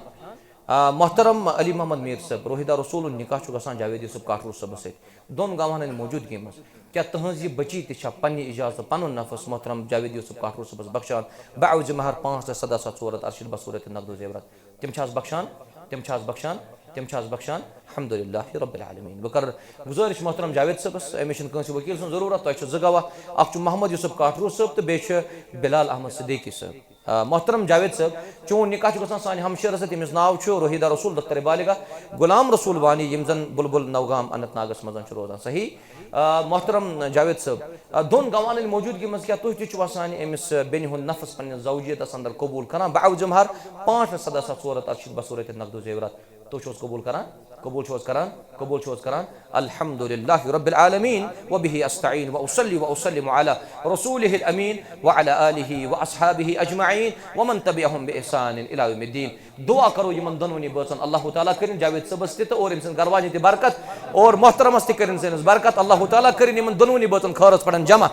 آ، محترم علی محمد میر صٲب، روحیدہ رسولُن نکاح چھُ گژھان جاوید یوسف کاٹھرو صٲبس سۭتۍ، دۄن گواہن ہٕنٛدِ موجودگی منٛز۔ کیٛاہ تُہنٛز یہِ بچی تہِ چھا پننہِ اجازتہٕ پنُن نفس محترم جاوید یوسف کاٹھرو صٲبس بخشان بعوض مہر پانٛژھ لچھ سدہ ساس ژور ہتھ ارشیٖتھ بصورت نقد و زیورات؟ تِم چھِ حظ بخشان؟ تِم چھِ حظ بخشان؟ تِم چھِ حظ بخشان؟ الحمدللہ رب العالمین۔ بہٕ کرٕ گزٲرِش محترم جاوید صٲبس، أمِس چھِنہٕ کٲنٛسہِ وکیل سٕنٛز ضروٗرت، تۄہہِ چھُ زٕ گواہ، اکھ چھُ محمد یوسف کاٹھرو صٲب تہٕ بیٚیہِ چھُ بلال احمد صدیقی صٲب۔ آ، محترم جاوید صٲب، چون نکاح چھُ گژھان سانہِ ہمشیرس سۭتۍ، ییٚمِس ناو چھُ روحیدہ رسول دختر بالغہ غلام رسول وانی، یِم زن بلبل نوگام اننت ناگس منٛز چھِ روزان، صحیح؟ آ، محترم جاوید صٲب، آ، دۄن گواہن ہٕنٛدِ موجودگی منٛز کیٛاہ تُہۍ تہِ چھِوا سانہِ أمِس، آ، بیٚنہِ ہُنٛد نفس پننِس زوجیتس اندر قبول کران بعوض مہر پانٛژھ لچھ سدہ ساس ژور ہتھ ارشیٖتھ بصورت نقد و زیورات؟ تُہۍ چھِو حظ قبول کران؟ قبول چھِو حظ کران؟ قبول چھِو حظ کران؟ الحمدللہ رب العالمین، وبہ استعین، واصلی واسلم علی رسولہ الامین، وعلی آلہ واصحابہ اجمعین، ومن تبعہم باحسان الی یوم الدین۔ دعا کرو یِمن دۄنوٕنی بٲژن، اللہ تعالیٰ کٔرِن جاوید صٲبس تہِ تہٕ اور أمۍ سٕنٛدِ گھر واجنہِ تہِ برکت اور محترمس تہِ کٔرِن سٲنِس برکت۔ اللہ تعالیٰ کٔرِن یِمن دۄنوٕنی بٲژن خٲرس پٮ۪ٹھ جمع۔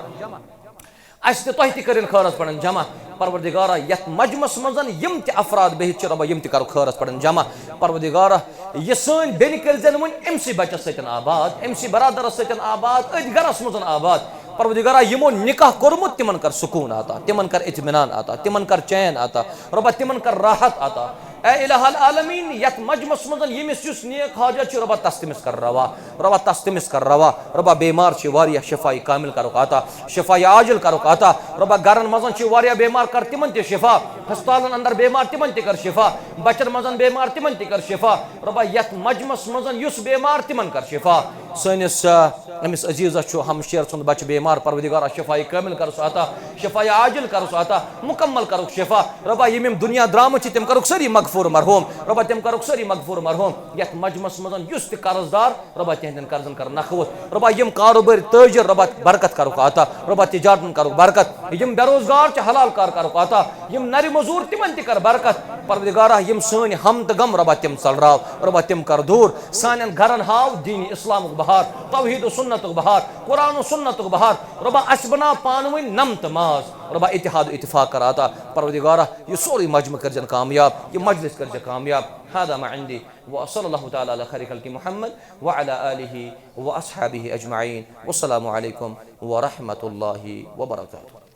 اَسہِ تہِ تۄہہِ تہِ کٔرِن خٲرس پٮ۪ٹھ جمع۔ پروردگارا، یتھ مجمس منٛز یِم تہِ افراد بِہِتھ چھِ، رۄبا، یِم تہِ کرُکھ خٲرس پٮ۪ٹھ جمع۔ پروردگارا، یہِ سٲنۍ بیٚنہِ کٔرۍزٮ۪ن وۄنۍ أمۍ سٕے بچس سۭتۍ آباد، أمۍ سٕے برادرس سۭتۍ آباد، أتھۍ گرس منٛز آباد۔ پروردگارا، یِمو نکاح کوٚرمُت، تِمن کر سکوٗن عطا، تِمن کر اطمینان عطا، تِمن کر چین عطا، رۄبا، تِمن کر راحت عطا۔ اے الہ العالمین، یتھ مجمس منٛز ییٚمِس یُس نیک حاجت چھُ، رۄبا، تس تٔمِس کر روا، رۄبا، تس تٔمِس کر روا۔ رۄبا، بیمار چھِ واریاہ، شفای کامل کرُکھ عطا، شفای عاجل کرُکھ عطا۔ رۄبا، گرن منٛز چھِ واریاہ بیمار، کر تِمن تہِ شفا، ہسپتالن اندر بیمار، تِمن تہِ کر شفا، بچن منٛز بیمار، تِمن تہِ کر شفا۔ رۄبا، یتھ مجمس منٛز یُس بیمار، تِمن کر شفا۔ سٲنِس، آ، أمِس عزیزس چھُ ہمشیر سُنٛد بچہٕ بیمار، پروردگارا، شفای کامل کرُس عطا، شفای عاجل کرُس عطا، مکمل کرُکھ شفا۔ رۄبا، یِم یِم دُنیا درٛامٕتۍ چھِ، تِم کرُکھ سٲری مغفور مرحوم۔ رۄبا، تِم کرُکھ سٲری مغفور مرحوم۔ یتھ مجمس منٛز یُس تہِ قرض دار، رۄبا، تِہنٛدٮ۪ن قرضن کر نکھوت۔ رۄبا، یِم کاروبٲرۍ تٲجر، رۄبا، برکت کرُکھ عطا۔ رۄبا، تجارتن کرُکھ برکت۔ یِم بے روزگار چھِ، حلال کار کرُکھ عطا۔ یِم نرِ مزور، تِمن تہِ کر برکت۔ پروردگارا، یِم سٲنۍ ہم تہٕ غم، رۄبا، تِم ژلراو۔ رۄبا، تِم کر دوٗر۔ سانٮ۪ن گرن ہاو دین اسلامُک بہار، توحید و سنتُک بہار، قرآن و سنتُک بہار۔ رۄبا، اسہِ بناو پانہٕ ؤنۍ نم تہٕ ماز۔ رۄبا، اتحاد و اتفاق کر عطا۔ پروردگارا، یہِ سورُے مجمع کٔرزٮ۪ن کامیاب، یہِ مجلس کٔرزٮ۪ن کامیاب۔ هذا ما عندي، وصلى الله تعالى على خير خلق محمد وعلى آله وأصحابه أجمعين۔ والسلام عليكم ورحمة الله وبركاته۔